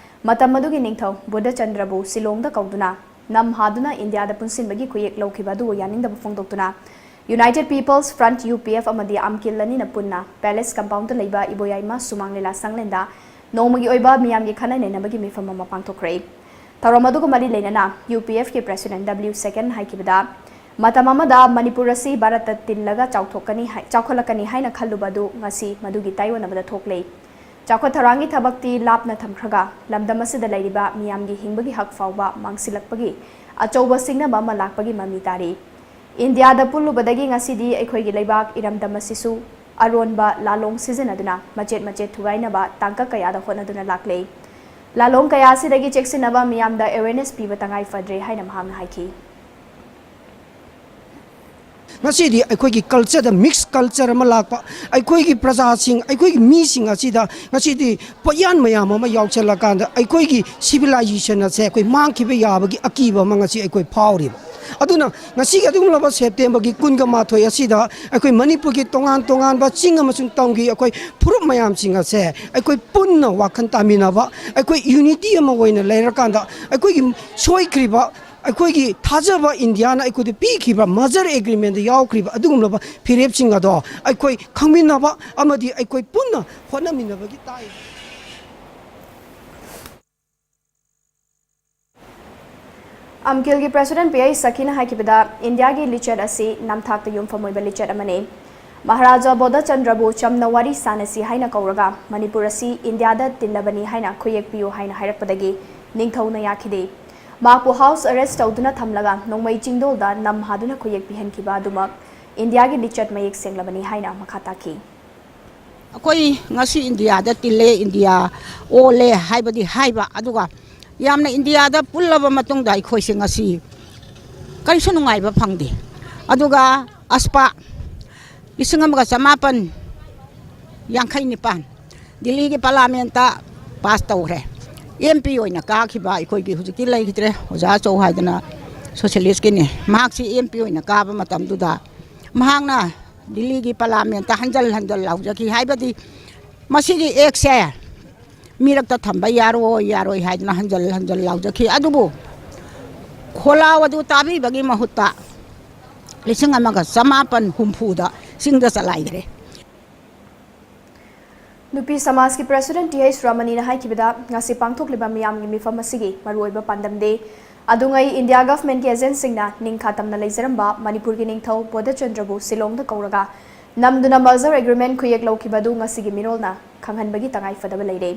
ꯃꯇꯝ ꯑꯗꯨꯒꯤ ꯅꯤꯡꯊꯧ ꯕꯨꯙꯆꯟꯗ꯭ꯔꯕꯨ ꯁꯤꯂꯣꯡꯗ ꯀꯧꯗꯨꯅ ꯅꯝ ꯍꯥꯗꯨꯅ ꯏꯟꯗꯤꯌꯥꯗ ꯄꯨꯟꯁꯤꯟꯕꯒꯤ ꯈꯨꯌꯦꯛ ꯂꯧꯈꯤꯕ ꯑꯗꯨꯕꯨ ꯌꯥꯅꯤꯡꯗꯕ ꯐꯣꯡꯗꯣꯛꯇꯨꯅ United People's Front, U P F, ꯑꯃꯗꯤ ꯑꯝꯀꯤꯜ ꯑꯅꯤꯅ ꯄꯨꯟꯅ ꯄꯦꯂꯦꯁ ꯀꯝꯄꯥꯎꯟꯗ ꯂꯩꯕ ꯏꯕꯣꯌꯥꯏꯃ ꯁꯨꯃꯥꯡ ꯂꯤꯂꯥ ꯁꯪꯂꯦꯟꯗ ꯅꯣꯡꯃꯒꯤ ꯑꯣꯏꯕ ꯃꯤꯌꯥꯝꯒꯤ ꯈꯟꯅ ꯅꯩꯅꯕꯒꯤ ꯃꯤꯐꯝ ꯑꯃ ꯄꯥꯡꯊꯣꯛꯈ꯭ꯔꯦ꯫ ꯊꯧꯔꯝ ꯑꯗꯨꯒ ꯃꯔꯤ ꯂꯩꯅꯅ U P F ꯀꯤ President W Second ꯍꯥꯏꯈꯤꯕꯗ, ꯃꯇꯝ ꯑꯃꯗ ꯃꯅꯤꯄꯨꯔ ꯑꯁꯤ ꯚꯥꯔꯠꯇ ꯇꯤꯜꯂꯒ ꯆꯥꯎꯊꯣꯛꯀꯅꯤ ꯍꯥꯏ-, ꯆꯥꯎꯈꯠꯂꯛꯀꯅꯤ ꯍꯥꯏꯅ ꯈꯜꯂꯨꯕ ꯑꯗꯨ ꯉꯁꯤ ꯃꯗꯨꯒꯤ ꯇꯥꯏꯑꯣꯟꯅꯕꯗ ꯊꯣꯛꯂꯦ꯫ ꯆꯥꯎꯈꯠ ꯊꯧꯔꯥꯡꯒꯤ ꯊꯕꯛꯇꯤ ꯂꯥꯞꯅ ꯊꯝꯈ꯭ꯔꯒ, ꯂꯝꯗꯝ ꯑꯁꯤꯗ ꯂꯩꯔꯤꯕ ꯃꯤꯌꯥꯝꯒꯤ ꯍꯤꯡꯕꯒꯤ ꯍꯛ ꯐꯥꯎꯕ ꯃꯥꯡꯁꯤꯜꯂꯛꯄꯒꯤ ꯑꯆꯧꯕ ꯁꯤꯡꯅꯕ ꯑꯃ ꯂꯥꯛꯄꯒꯤ ꯃꯃꯤ ꯇꯥꯔꯤ꯫ ꯏꯟꯗꯤꯌꯥꯗ ꯄꯨꯜꯂꯨꯕꯗꯒꯤ ꯉꯁꯤꯗꯤ ꯑꯩꯈꯣꯏꯒꯤ ꯂꯩꯕꯥꯛ ꯏꯔꯝꯗꯝ ꯑꯁꯤꯁꯨ ꯑꯔꯣꯟꯕ ꯂꯥꯂꯣꯡ ꯁꯤꯖꯤꯟꯅꯗꯨꯅ ꯃꯆꯦꯠ ꯃꯆꯦꯠ ꯊꯨꯒꯥꯏꯅꯕ ꯇꯥꯡꯀꯛ ꯀꯌꯥꯗ ꯍꯣꯠꯅꯗꯨꯅ ꯂꯥꯛꯂꯦ꯫ ꯂꯥꯂꯣꯡ ꯀꯌꯥ ꯑꯁꯤꯗꯒꯤ ꯆꯦꯛꯁꯤꯟꯅꯕ ꯃꯤꯌꯥꯝꯗ awareness ꯄꯤꯕ ꯇꯉꯥꯏ ꯐꯗ꯭ꯔꯦ ꯍꯥꯏꯅ ꯃꯍꯥꯛꯅ ꯍꯥꯏꯈꯤ꯫ ꯉꯁꯤꯗꯤ ꯑꯩꯈꯣꯏꯒꯤ ꯀꯜꯆꯔꯗ ꯃꯤꯛꯁ ꯀꯜꯆꯔ ꯑꯃ ꯂꯥꯛꯄ, ꯑꯩꯈꯣꯏꯒꯤ ꯄ꯭ꯔꯖꯥꯁꯤꯡ, ꯑꯩꯈꯣꯏꯒꯤ ꯃꯤꯁꯤꯡ ꯑꯁꯤꯗ ꯉꯁꯤꯗꯤ ꯄꯣꯠꯌꯥꯟ ꯃꯌꯥꯝ ꯑꯃ ꯌꯥꯎꯁꯜꯂꯀꯥꯟꯗ ꯑꯩꯈꯣꯏꯒꯤ ꯁꯤꯚꯤꯂꯥꯏꯖꯦꯁꯟ ꯑꯁꯦ ꯑꯩꯈꯣꯏ ꯃꯥꯡꯈꯤꯕ ꯌꯥꯕꯒꯤ ꯑꯀꯤꯕ ꯑꯃ ꯉꯁꯤ ꯑꯩꯈꯣꯏ ꯐꯥꯎꯔꯤꯕ꯫ ꯑꯗꯨꯅ ꯉꯁꯤꯒꯤ ꯑꯗꯨꯒꯨꯝꯂꯕ ꯁꯦꯞꯇꯦꯝꯕꯔꯒꯤ ꯀꯨꯟꯒ ꯃꯥꯊꯣꯏ ꯑꯁꯤꯗ ꯑꯩꯈꯣꯏ ꯃꯅꯤꯄꯨꯔꯒꯤ ꯇꯣꯉꯥꯟ ꯇꯣꯉꯥꯟꯕ ꯆꯤꯡ ꯑꯃꯁꯨꯡ ꯇꯝꯒꯤ ꯑꯩꯈꯣꯏ ꯐꯨꯔꯨꯞ ꯃꯌꯥꯝꯁꯤꯡ ꯑꯁꯦ ꯑꯩꯈꯣꯏ ꯄꯨꯟꯅ ꯋꯥꯈꯜ ꯇꯥꯃꯤꯟꯅꯕ, ꯑꯩꯈꯣꯏ ꯌꯨꯅꯤꯇꯤ ꯑꯃ ꯑꯣꯏꯅ ꯂꯩꯔꯀꯥꯟꯗ ꯑꯩꯈꯣꯏꯒꯤ ꯁꯣꯏꯈ꯭ꯔꯤꯕ, ꯑꯩꯈꯣꯏꯒꯤ ꯊꯥꯖꯕ ꯏꯟꯗꯤꯌꯥꯅ ꯑꯩꯈꯣꯏꯗ ꯄꯤꯈꯤꯕ ꯃꯥꯖꯔ ꯑꯦꯒ꯭ꯔꯤꯃꯦꯟꯗ ꯌꯥꯎꯈ꯭ꯔꯤꯕ ꯑꯗꯨꯒꯨꯝꯂꯕ ꯐꯤꯔꯦꯞꯁꯤꯡ ꯑꯗꯣ ꯑꯩꯈꯣꯏ ꯈꯪꯃꯤꯟꯅꯕ ꯑꯃꯗꯤ ꯑꯩꯈꯣꯏ ꯄꯨꯟꯅ ꯍꯣꯠꯅꯃꯤꯟꯅꯕꯒꯤ ꯇꯥꯏ꯫ ꯑꯝꯀꯤꯜꯒꯤ ꯄ꯭ꯔꯦꯁꯤꯗꯦꯟꯠ ꯄꯤ ꯑꯩꯆ ꯁꯈꯤꯅ ꯍꯥꯏꯈꯤꯕꯗ, ꯏꯟꯗꯤꯌꯥꯒꯤ ꯂꯤꯆꯠ ꯑꯁꯤ ꯅꯝꯊꯥꯛꯇ ꯌꯨꯝꯐꯝ ꯑꯣꯏꯕ ꯂꯤꯆꯠ ꯑꯃꯅꯤ꯫ ꯃꯍꯥꯔꯥꯖꯥ ꯕꯣꯙꯆꯟꯗ꯭ꯔꯕꯨ ꯆꯝꯅ ꯋꯥꯔꯤ ꯁꯥꯅꯁꯤ ꯍꯥꯏꯅ ꯀꯧꯔꯒ, ꯃꯅꯤꯄꯨꯔ ꯑꯁꯤ ꯏꯟꯗꯤꯌꯥꯗ ꯇꯤꯜꯂꯕꯅꯤ ꯍꯥꯏꯅ ꯈꯨꯌꯦꯛ ꯄꯤꯌꯨ ꯍꯥꯏꯅ ꯍꯥꯏꯔꯛꯄꯗꯒꯤ ꯅꯤꯡꯊꯧꯅ ꯌꯥꯈꯤꯗꯦ꯫ ꯃꯍꯥꯛꯄꯨ ꯍꯥꯎꯁ ꯑꯔꯦꯁ꯭ꯠ ꯇꯧꯗꯨꯅ ꯊꯝꯂꯒ ꯅꯣꯡꯃꯩ ꯆꯤꯡꯗꯣꯜꯗ ꯅꯝ ꯍꯥꯗꯨꯅ ꯈꯨꯌꯦꯛ ꯄꯤꯍꯟꯈꯤꯕ ꯑꯗꯨꯃꯛ ꯏꯟꯗꯤꯌꯥꯒꯤ ꯂꯤꯆꯠ ꯃꯌꯦꯛ ꯁꯦꯡꯂꯕꯅꯤ ꯍꯥꯏꯅ ꯃꯈꯥ ꯇꯥꯈꯤ꯫ ꯑꯩꯈꯣꯏ ꯉꯁꯤ ꯏꯟꯗꯤꯌꯥꯗ ꯇꯤꯜꯂꯦ, ꯏꯟꯗꯤꯌꯥ ꯑꯣꯜꯂꯦ ꯍꯥꯏꯕꯗꯤ ꯍꯥꯏꯕ, ꯑꯗꯨꯒ ꯌꯥꯝꯅ ꯏꯟꯗꯤꯌꯥꯗ ꯄꯨꯜꯂꯕ ꯃꯇꯨꯡꯗ ꯑꯩꯈꯣꯏꯁꯦ ꯉꯁꯤ ꯀꯔꯤꯁꯨ ꯅꯨꯡꯉꯥꯏꯕ ꯐꯪꯗꯦ꯫ ꯑꯗꯨꯒ ꯑꯁꯄꯥ ꯂꯤꯁꯤꯡ ꯑꯃꯒ ꯆꯃꯥꯄꯟ ꯌꯥꯡꯈꯩ ꯅꯤꯄꯥꯟ ꯗꯤꯜꯂꯤꯒꯤ ꯄꯥꯔꯂꯥꯃꯦꯟꯠꯇ ꯄꯥꯁ ꯇꯧꯈ꯭ꯔꯦ꯫ ꯑꯦꯝ ꯄꯤ ꯑꯣꯏꯅ ꯀꯥꯈꯤꯕ ꯑꯩꯈꯣꯏꯒꯤ ꯍꯧꯖꯤꯛꯀꯤ ꯂꯩꯈꯤꯗ꯭ꯔꯦ, ꯑꯣꯖꯥ ꯑꯆꯧ ꯍꯥꯏꯗꯅ ꯁꯣꯁꯤꯌꯦꯂꯤꯁ꯭ꯠꯀꯤꯅꯤ꯫ ꯃꯍꯥꯛꯁꯤ ꯑꯦꯝ ꯄꯤ ꯑꯣꯏꯅ ꯀꯥꯕ ꯃꯇꯝꯗꯨꯗ ꯃꯍꯥꯛꯅ ꯗꯤꯜꯂꯤꯒꯤ ꯄꯥꯔꯂꯥꯃꯦꯟꯠꯇ ꯍꯟꯖꯜ ꯍꯟꯖꯜ ꯂꯥꯎꯖꯈꯤ꯫ ꯍꯥꯏꯕꯗꯤ ꯃꯁꯤꯒꯤ ꯑꯦꯛꯁꯦ ꯃꯤꯔꯛꯇ ꯊꯝꯕ ꯌꯥꯔꯣꯏ, ꯌꯥꯔꯣꯏ ꯍꯥꯏꯗꯅ ꯍꯟꯖꯜ ꯍꯟꯖꯜ ꯂꯥꯎꯖꯈꯤ꯫ ꯑꯗꯨꯕꯨ ꯈꯣꯜꯂꯥꯎ ꯑꯗꯨ ꯇꯥꯕꯤꯕꯒꯤ ꯃꯍꯨꯠꯇ ꯂꯤꯁꯤꯡ ꯑꯃꯒ ꯆꯃꯥꯄꯟ ꯍꯨꯝꯐꯨꯗ ꯆꯤꯡꯗ ꯆꯂꯥꯏꯈ꯭ꯔꯦ꯫ ꯅꯨꯄꯤ ꯁꯃꯥꯖꯀꯤ ꯄ꯭ꯔꯦꯁꯤꯗꯦꯟꯠ ꯇꯤ ꯑꯩꯆ ꯔꯃꯅꯤꯅ ꯍꯥꯏꯈꯤꯕꯗ, ꯉꯁꯤ ꯄꯥꯡꯊꯣꯛꯂꯤꯕ ꯃꯤꯌꯥꯝꯒꯤ ꯃꯤꯐꯝ ꯑꯁꯤꯒꯤ ꯃꯔꯨꯑꯣꯏꯕ ꯄꯥꯟꯗꯝꯗꯤ ꯑꯗꯨꯉꯩ ꯏꯟꯗꯤꯌꯥ ꯒꯚꯔꯟꯃꯦꯟꯠꯀꯤ ꯑꯦꯖꯦꯟꯠꯁꯤꯡꯅ ꯅꯤꯡꯈꯥ ꯇꯝꯅ ꯂꯩꯖꯔꯝꯕ ꯃꯅꯤꯄꯨꯔꯒꯤ ꯅꯤꯡꯊꯧ ꯕꯣꯙꯆꯟꯗ꯭ꯔꯕꯨ ꯁꯤꯂꯣꯡꯗ ꯀꯧꯔꯒ ꯅꯝꯗꯨꯅ ꯃꯥꯖꯔ ꯑꯦꯒ꯭ꯔꯤꯃꯦꯟꯠ ꯈꯨꯌꯦꯛ ꯂꯧꯈꯤꯕ ꯑꯗꯨ ꯉꯁꯤꯒꯤ ꯃꯤꯔꯣꯜꯅ ꯈꯪꯍꯟꯕꯒꯤ ꯇꯉꯥꯏ ꯐꯗꯕ ꯂꯩꯔꯦ꯫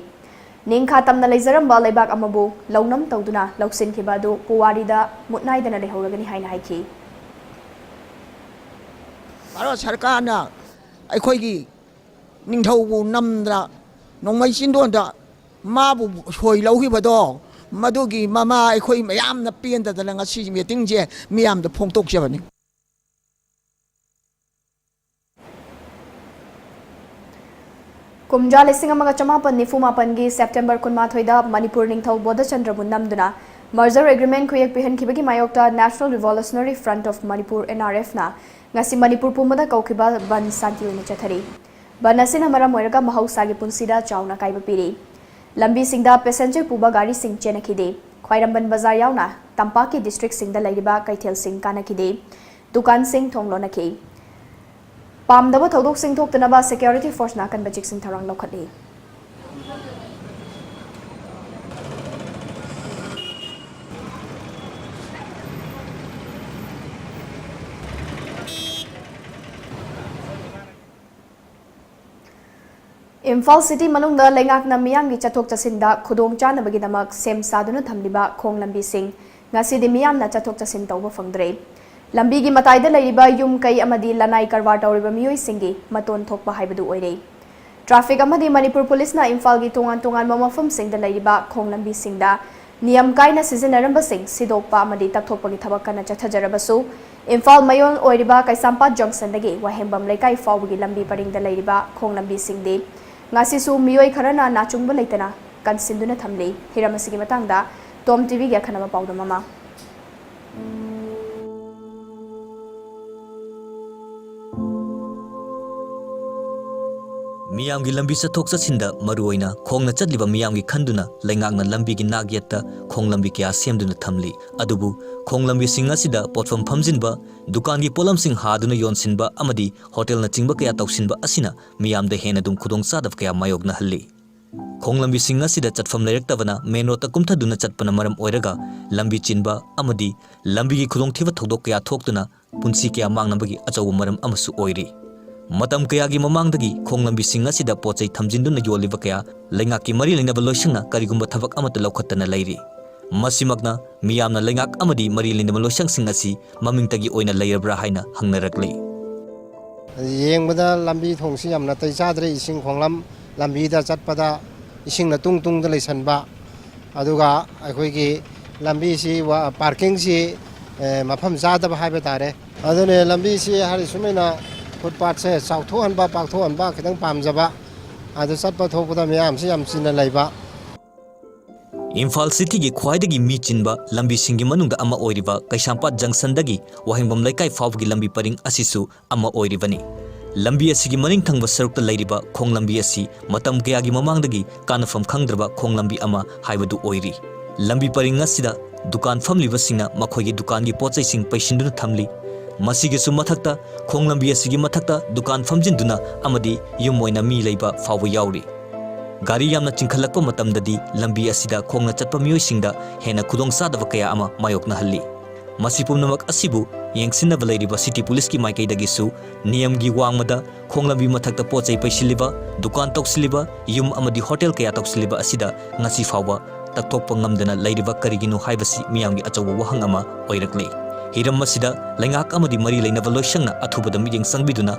ꯅꯤꯡꯈꯥ ꯇꯝꯅ ꯂꯩꯖꯔꯝꯕ ꯂꯩꯕꯥꯛ ꯑꯃꯕꯨ ꯂꯧꯅꯝ ꯇꯧꯗꯨꯅ ꯂꯧꯁꯤꯟꯈꯤꯕ ꯑꯗꯨ ꯄꯨꯋꯥꯔꯤꯗ ꯃꯨꯠꯅꯥꯏꯗꯅ ꯂꯩꯍꯧꯔꯒꯅꯤ ꯍꯥꯏꯅ ꯍꯥꯏꯈꯤ꯫ ꯚꯥꯔꯠ ꯁꯔꯀꯥꯔꯅ ꯑꯩꯈꯣꯏꯒꯤ ꯅꯤꯡꯊꯧꯕꯨ ꯅꯝꯗꯅ ꯅꯣꯡꯃꯩ ꯆꯤꯟꯗꯣꯟꯗ ꯃꯥꯕꯨ ꯁꯣꯏ ꯂꯧꯈꯤꯕꯗꯣ, ꯃꯗꯨꯒꯤ ꯃꯃꯥ ꯑꯩꯈꯣꯏ ꯃꯌꯥꯝꯅ ꯄꯦꯟꯗꯗꯅ ꯉꯁꯤ ꯃꯤꯇꯤꯡꯁꯦ ꯃꯤꯌꯥꯝꯗ ꯐꯣꯡꯗꯣꯛꯆꯕꯅꯤ꯫ ꯀꯨꯝꯖꯥ ꯂꯤꯁꯤꯡ ꯑꯃꯒ ꯆꯃꯥꯄꯟ ꯅꯤꯐꯨ ꯃꯥꯄꯟꯒꯤ September ꯀꯨꯟꯃꯥꯊꯣꯏꯗ ꯃꯅꯤꯄꯨꯔ ꯅꯤꯡꯊꯧ ꯕꯣꯙꯆꯟꯗ꯭ꯔꯕꯨ ꯅꯝꯗꯨꯅ merger agreement ꯈꯨꯌꯦꯛ ꯄꯤꯍꯟꯈꯤꯕꯒꯤ ꯃꯥꯌꯣꯛꯇ National Revolutionary Front of Manipur, N R F, ꯅ ꯉꯁꯤ ꯃꯅꯤꯄꯨꯔ ꯄꯨꯝꯕꯗ ꯀꯧꯈꯤꯕ ꯕꯟ ꯁꯥꯟꯇꯤ ꯑꯣꯏꯅ ꯆꯠꯊꯔꯤ꯫ ꯕꯟ ꯑꯁꯤꯅ ꯃꯔꯝ ꯑꯣꯏꯔꯒ ꯃꯍꯧꯁꯥꯒꯤ ꯄꯨꯟꯁꯤꯗ ꯆꯥꯎꯅ ꯑꯀꯥꯏꯕ ꯄꯤꯔꯤ꯫ ꯂꯝꯕꯤꯁꯤꯡꯗ passenger ꯄꯨꯕ ꯒꯥꯔꯤꯁꯤꯡ ꯆꯦꯟꯅꯈꯤꯗꯦ꯫ ꯈ꯭ꯋꯥꯏꯔꯝꯕꯟ ꯕꯖꯥꯔ ꯌꯥꯎꯅ ꯇꯝꯄꯥꯛꯀꯤ districtꯁꯤꯡꯗ ꯂꯩꯔꯤꯕ ꯀꯩꯊꯦꯜꯁꯤꯡ ꯀꯥꯟꯅꯈꯤꯗꯦ꯫ ꯗꯨꯀꯥꯟꯁꯤꯡ ꯊꯣꯡ ꯂꯣꯟꯅꯈꯤ꯫ ꯄꯥꯝꯗꯕ ꯊꯧꯗꯣꯛꯁꯤꯡ ꯊꯣꯛꯇꯅꯕ security forceꯅ ꯑꯀꯟꯕ ꯆꯦꯛꯁꯤꯟ ꯊꯧꯔꯥꯡ ꯂꯧꯈꯠꯂꯤ꯫ ꯏꯝꯐꯥꯜ city ꯃꯅꯨꯡꯗ ꯂꯩꯉꯥꯛꯅ ꯃꯤꯌꯥꯝꯒꯤ ꯆꯠꯊꯣꯛ ꯆꯠꯁꯤꯟꯗ ꯈꯨꯗꯣꯡ ꯆꯥꯅꯕꯒꯤꯗꯃꯛ ꯁꯦꯝ ꯁꯥꯗꯨꯅ ꯊꯝꯂꯤꯕ ꯈꯣꯡ ꯂꯝꯕꯤꯁꯤꯡ ꯉꯁꯤꯗꯤ ꯃꯤꯌꯥꯝꯅ ꯆꯠꯊꯣꯛ ꯆꯠꯁꯤꯟ ꯇꯧꯕ ꯐꯪꯗ꯭ꯔꯦ꯫ ꯂꯝꯕꯤꯒꯤ ꯃꯇꯥꯏꯗ ꯂꯩꯔꯤꯕ ꯌꯨꯝ ꯀꯩ ꯑꯃꯗꯤ ꯂꯅꯥꯏ ꯀꯔꯕꯥꯔ ꯇꯧꯔꯤꯕ ꯃꯤꯑꯣꯏꯁꯤꯡꯒꯤ ꯃꯇꯣꯟ ꯊꯣꯛꯄ ꯍꯥꯏꯕꯗꯨ ꯑꯣꯏꯔꯦ꯫ Traffic ꯑꯃꯗꯤ ꯃꯅꯤꯄꯨꯔ ꯄꯨꯂꯤꯁꯅ ꯏꯝꯐꯥꯜꯒꯤ ꯇꯣꯉꯥꯟ ꯇꯣꯉꯥꯟꯕ ꯃꯐꯝꯁꯤꯡꯗ ꯂꯩꯔꯤꯕ ꯈꯣꯡ ꯂꯝꯕꯤꯁꯤꯡꯗ ꯅꯤꯌꯝ ꯀꯥꯏꯅ ꯁꯤꯖꯤꯟꯅꯔꯝꯕꯁꯤꯡ ꯁꯤꯗꯣꯛꯄ ꯑꯃꯗꯤ ꯇꯛꯊꯣꯛꯄꯒꯤ ꯊꯕꯛ ꯀꯟꯅ ꯆꯠꯊꯖꯔꯕꯁꯨ, ꯏꯝꯐꯥꯜ ꯃꯌꯣꯜ ꯑꯣꯏꯔꯤꯕ ꯀꯩꯁꯥꯝꯄꯥꯠ junctionꯗꯒꯤ ꯋꯥꯍꯦꯡꯕꯝ ꯂꯩꯀꯥꯏ ꯐꯥꯎꯕꯒꯤ ꯂꯝꯕꯤ ꯄꯔꯤꯡꯗ ꯂꯩꯔꯤꯕ ꯈꯣꯡ ꯂꯝꯕꯤꯁꯤꯡꯗꯤ ꯉꯁꯤꯁꯨ ꯃꯤꯑꯣꯏ ꯈꯔꯅ ꯅꯥꯆꯨꯡꯕ ꯂꯩꯇꯅ ꯀꯟꯁꯤꯟꯗꯨꯅ ꯊꯝꯂꯤ꯫ ꯍꯤꯔꯝ ꯑꯁꯤꯒꯤ ꯃꯇꯥꯡꯗ ꯇꯣꯝ TVꯒꯤ ꯑꯈꯟꯅꯕ ꯄꯥꯎꯗꯝ ꯑꯃ꯫ ꯃꯤꯌꯥꯝꯒꯤ ꯂꯝꯕꯤ ꯆꯠꯊꯣꯛ ꯆꯠꯁꯤꯟꯗ, ꯃꯔꯨꯑꯣꯏꯅ ꯈꯣꯡꯅ ꯆꯠꯂꯤꯕ ꯃꯤꯌꯥꯝꯒꯤ ꯈꯟꯗꯨꯅ, ꯂꯩꯉꯥꯛꯅ ꯂꯝꯕꯤꯒꯤ ꯅꯥꯛ ꯌꯦꯠꯇ ꯈꯣꯡ ꯂꯝꯕꯤ ꯀꯌꯥ ꯁꯦꯝꯗꯨꯅ ꯊꯝꯂꯤ꯫ ꯑꯗꯨꯕꯨ ꯈꯣꯡ ꯂꯝꯕꯤꯁꯤꯡ ꯑꯁꯤꯗ ꯄꯣꯠꯐꯝ ꯐꯝꯖꯤꯟꯕ, ꯗꯨꯀꯥꯟꯒꯤ ꯄꯣꯠꯂꯝꯁꯤꯡ ꯍꯥꯗꯨꯅ ꯌꯣꯟꯁꯤꯟꯕ ꯑꯃꯗꯤ ꯍꯣꯇꯦꯜꯅꯆꯤꯡꯕ ꯀꯌꯥ ꯇꯧꯁꯤꯟꯕ ꯑꯁꯤꯅ ꯃꯤꯌꯥꯝꯗ ꯍꯦꯟꯅ ꯑꯗꯨꯝ ꯈꯨꯗꯣꯡꯆꯥꯗꯕ ꯀꯌꯥ ꯃꯥꯌꯣꯛꯅꯍꯜꯂꯤ꯫ ꯈꯣꯡ ꯂꯝꯕꯤꯁꯤꯡ ꯑꯁꯤꯗ ꯆꯠꯐꯝ ꯂꯩꯔꯛꯇꯕꯅ main roadꯇ ꯀꯨꯝꯊꯗꯨꯅ ꯆꯠꯄꯅ ꯃꯔꯝ ꯑꯣꯏꯔꯒ ꯂꯝꯕꯤ ꯆꯤꯟꯕ ꯑꯃꯗꯤ ꯂꯝꯕꯤꯒꯤ ꯈꯨꯗꯣꯡꯊꯤꯕ ꯊꯧꯗꯣꯛ ꯀꯌꯥ ꯊꯣꯛꯇꯨꯅ ꯄꯨꯟꯁꯤ ꯀꯌꯥ ꯃꯥꯡꯅꯕꯒꯤ ꯑꯆꯧꯕ ꯃꯔꯝ ꯑꯃꯁꯨ ꯑꯣꯏꯔꯤ꯫ ꯃꯇꯝ ꯀꯌꯥꯒꯤ ꯃꯃꯥꯡꯗꯒꯤ ꯈꯣꯡ ꯂꯝꯕꯤꯁꯤꯡ ꯑꯁꯤꯗ ꯄꯣꯠ ꯆꯩ ꯊꯝꯖꯤꯟꯗꯨꯅ ꯌꯣꯜꯂꯤꯕ ꯀꯌꯥ ꯂꯩꯉꯥꯛꯀꯤ ꯃꯔꯤ ꯂꯩꯅꯕ ꯂꯣꯏꯁꯪꯅ ꯀꯔꯤꯒꯨꯝꯕ ꯊꯕꯛ ꯑꯃꯠꯇ ꯂꯧꯈꯠꯇꯅ ꯂꯩꯔꯤ꯫ ꯃꯁꯤꯃꯛꯅ ꯃꯤꯌꯥꯝꯅ ꯂꯩꯉꯥꯛ ꯑꯃꯗꯤ ꯃꯔꯤ ꯂꯩꯅꯕ ꯂꯣꯏꯁꯪꯁꯤꯡ ꯑꯁꯤ ꯃꯃꯤꯡꯇꯒꯤ ꯑꯣꯏꯅ ꯂꯩꯔꯕ꯭ꯔꯥ ꯍꯥꯏꯅ ꯍꯪꯅꯔꯛꯂꯤ꯫ ꯌꯦꯡꯕꯗ ꯂꯝꯕꯤ ꯊꯣꯡꯁꯤ ꯌꯥꯝ ꯅꯥꯇꯩ ꯆꯥꯗ꯭ꯔꯦ꯫ ꯏꯁꯤꯡ ꯈꯣꯡꯂꯝ ꯂꯝꯕꯤꯗ ꯆꯠꯄꯗ ꯏꯁꯤꯡꯅ ꯇꯨꯡ ꯇꯨꯡꯗ ꯂꯩꯁꯟꯕ, ꯑꯗꯨꯒ ꯑꯩꯈꯣꯏꯒꯤ ꯂꯝꯕꯤꯁꯤ parkingꯁꯤ ꯃꯐꯝ ꯆꯥꯗꯕ ꯍꯥꯏꯕ ꯇꯥꯔꯦ꯫ ꯑꯗꯨꯅ ꯂꯝꯕꯤꯁꯤ ꯍꯥꯏꯔꯤ ꯁꯨꯃꯥꯏꯅ footpathꯁꯦ ꯆꯥꯎꯊꯣꯛꯍꯟꯕ, ꯄꯥꯛꯊꯣꯛꯍꯟꯕ ꯈꯤꯇꯪ ꯄꯥꯝꯖꯕ꯫ ꯑꯗꯨ ꯆꯠꯄ ꯊꯣꯛꯄꯗ ꯃꯌꯥꯝꯁꯤ ꯌꯥꯝ ꯆꯤꯟꯅ ꯂꯩꯕ꯫ ꯏꯝꯐꯥꯜ ꯁꯤꯇꯤꯒꯤ ꯈ꯭ꯋꯥꯏꯗꯒꯤ ꯃꯤ ꯆꯤꯟꯕ ꯂꯝꯕꯤꯁꯤꯡꯒꯤ ꯃꯅꯨꯡꯗ ꯑꯃ ꯑꯣꯏꯔꯤꯕ ꯀꯩꯁꯥꯝꯄꯥꯠ ꯖꯪꯁꯟꯗꯒꯤ ꯋꯥꯍꯦꯡꯕꯝ ꯂꯩꯀꯥꯏ ꯐꯥꯎꯕꯒꯤ ꯂꯝꯕꯤ ꯄꯔꯤꯡ ꯑꯁꯤꯁꯨ ꯑꯃ ꯑꯣꯏꯔꯤꯕꯅꯤ꯫ ꯂꯝꯕꯤ ꯑꯁꯤꯒꯤ ꯃꯅꯤꯡ ꯊꯪꯕ ꯁꯔꯨꯛꯇ ꯂꯩꯔꯤꯕ ꯈꯣꯡ ꯂꯝꯕꯤ ꯑꯁꯤ ꯃꯇꯝ ꯀꯌꯥꯒꯤ ꯃꯃꯥꯡꯗꯒꯤ ꯀꯥꯟꯅꯐꯝ ꯈꯪꯗ꯭ꯔꯕ ꯈꯣꯡ ꯂꯝꯕꯤ ꯑꯃ ꯍꯥꯏꯕꯗꯨ ꯑꯣꯏꯔꯤ꯫ ꯂꯝꯕꯤ ꯄꯔꯤꯡ ꯑꯁꯤꯗ ꯗꯨꯀꯥꯟ ꯐꯝꯂꯤꯕꯁꯤꯡꯅ ꯃꯈꯣꯏꯒꯤ ꯗꯨꯀꯥꯟꯒꯤ ꯄꯣꯠꯆꯩꯁꯤꯡ ꯄꯩꯁꯤꯟꯗꯨꯅ ꯊꯝꯂꯤ꯫ ꯃꯁꯤꯒꯤꯁꯨ ꯃꯊꯛꯇ ꯈꯣꯡ ꯂꯝꯕꯤ ꯑꯁꯤꯒꯤ ꯃꯊꯛꯇ ꯗꯨꯀꯥꯟ ꯐꯝꯖꯤꯟꯗꯨꯅ ꯑꯃꯗꯤ ꯌꯨꯝ ꯑꯣꯏꯅ ꯃꯤ ꯂꯩꯕ ꯐꯥꯎꯕ ꯌꯥꯎꯔꯤ꯫ ꯒꯥꯔꯤ ꯌꯥꯝꯅ ꯆꯤꯟꯈꯠꯂꯛꯄ ꯃꯇꯝꯗꯗꯤ ꯂꯝꯕꯤ ꯑꯁꯤꯗ ꯈꯣꯡꯅ ꯆꯠꯄ ꯃꯤꯑꯣꯏꯁꯤꯡꯗ ꯍꯦꯟꯅ ꯈꯨꯗꯣꯡꯆꯥꯗꯕ ꯀꯌꯥ ꯑꯃ ꯃꯥꯌꯣꯛꯅꯍꯜꯂꯤ꯫ ꯃꯁꯤ ꯄꯨꯝꯅꯃꯛ ꯑꯁꯤꯕꯨ ꯌꯦꯡꯁꯤꯟꯅꯕ ꯂꯩꯔꯤꯕ ꯁꯤꯇꯤ ꯄꯨꯂꯤꯁꯀꯤ ꯃꯥꯏꯀꯩꯗꯒꯤꯁꯨ ꯅꯤꯌꯝꯒꯤ ꯋꯥꯡꯃꯗ ꯈꯣꯡꯂꯝꯕꯤ ꯃꯊꯛꯇ ꯄꯣꯠ ꯆꯩ ꯄꯩꯁꯤꯜꯂꯤꯕ, ꯗꯨꯀꯥꯟ ꯇꯧꯁꯤꯜꯂꯤꯕ, ꯌꯨꯝ ꯑꯃꯗꯤ ꯍꯣꯇꯦꯜ ꯀꯌꯥ ꯇꯧꯁꯤꯜꯂꯤꯕ ꯑꯁꯤꯗ ꯉꯁꯤ ꯐꯥꯎꯕ ꯇꯛꯊꯣꯛꯄ ꯉꯝꯗꯅ ꯂꯩꯔꯤꯕ ꯀꯔꯤꯒꯤꯅꯣ ꯍꯥꯏꯕꯁꯤ ꯃꯤꯌꯥꯝꯒꯤ ꯑꯆꯧꯕ ꯋꯥꯍꯪ ꯑꯃ ꯑꯣꯏꯔꯛꯂꯤ꯫ ꯍꯤꯔꯝ ꯑꯁꯤꯗ ꯂꯩꯉꯥꯛ ꯑꯃꯗꯤ ꯃꯔꯤ ꯂꯩꯅꯕ ꯂꯣꯏꯁꯪꯅ ꯑꯊꯨꯕꯗ ꯃꯤꯠꯌꯦꯡ ꯆꯪꯕꯤꯗꯨꯅ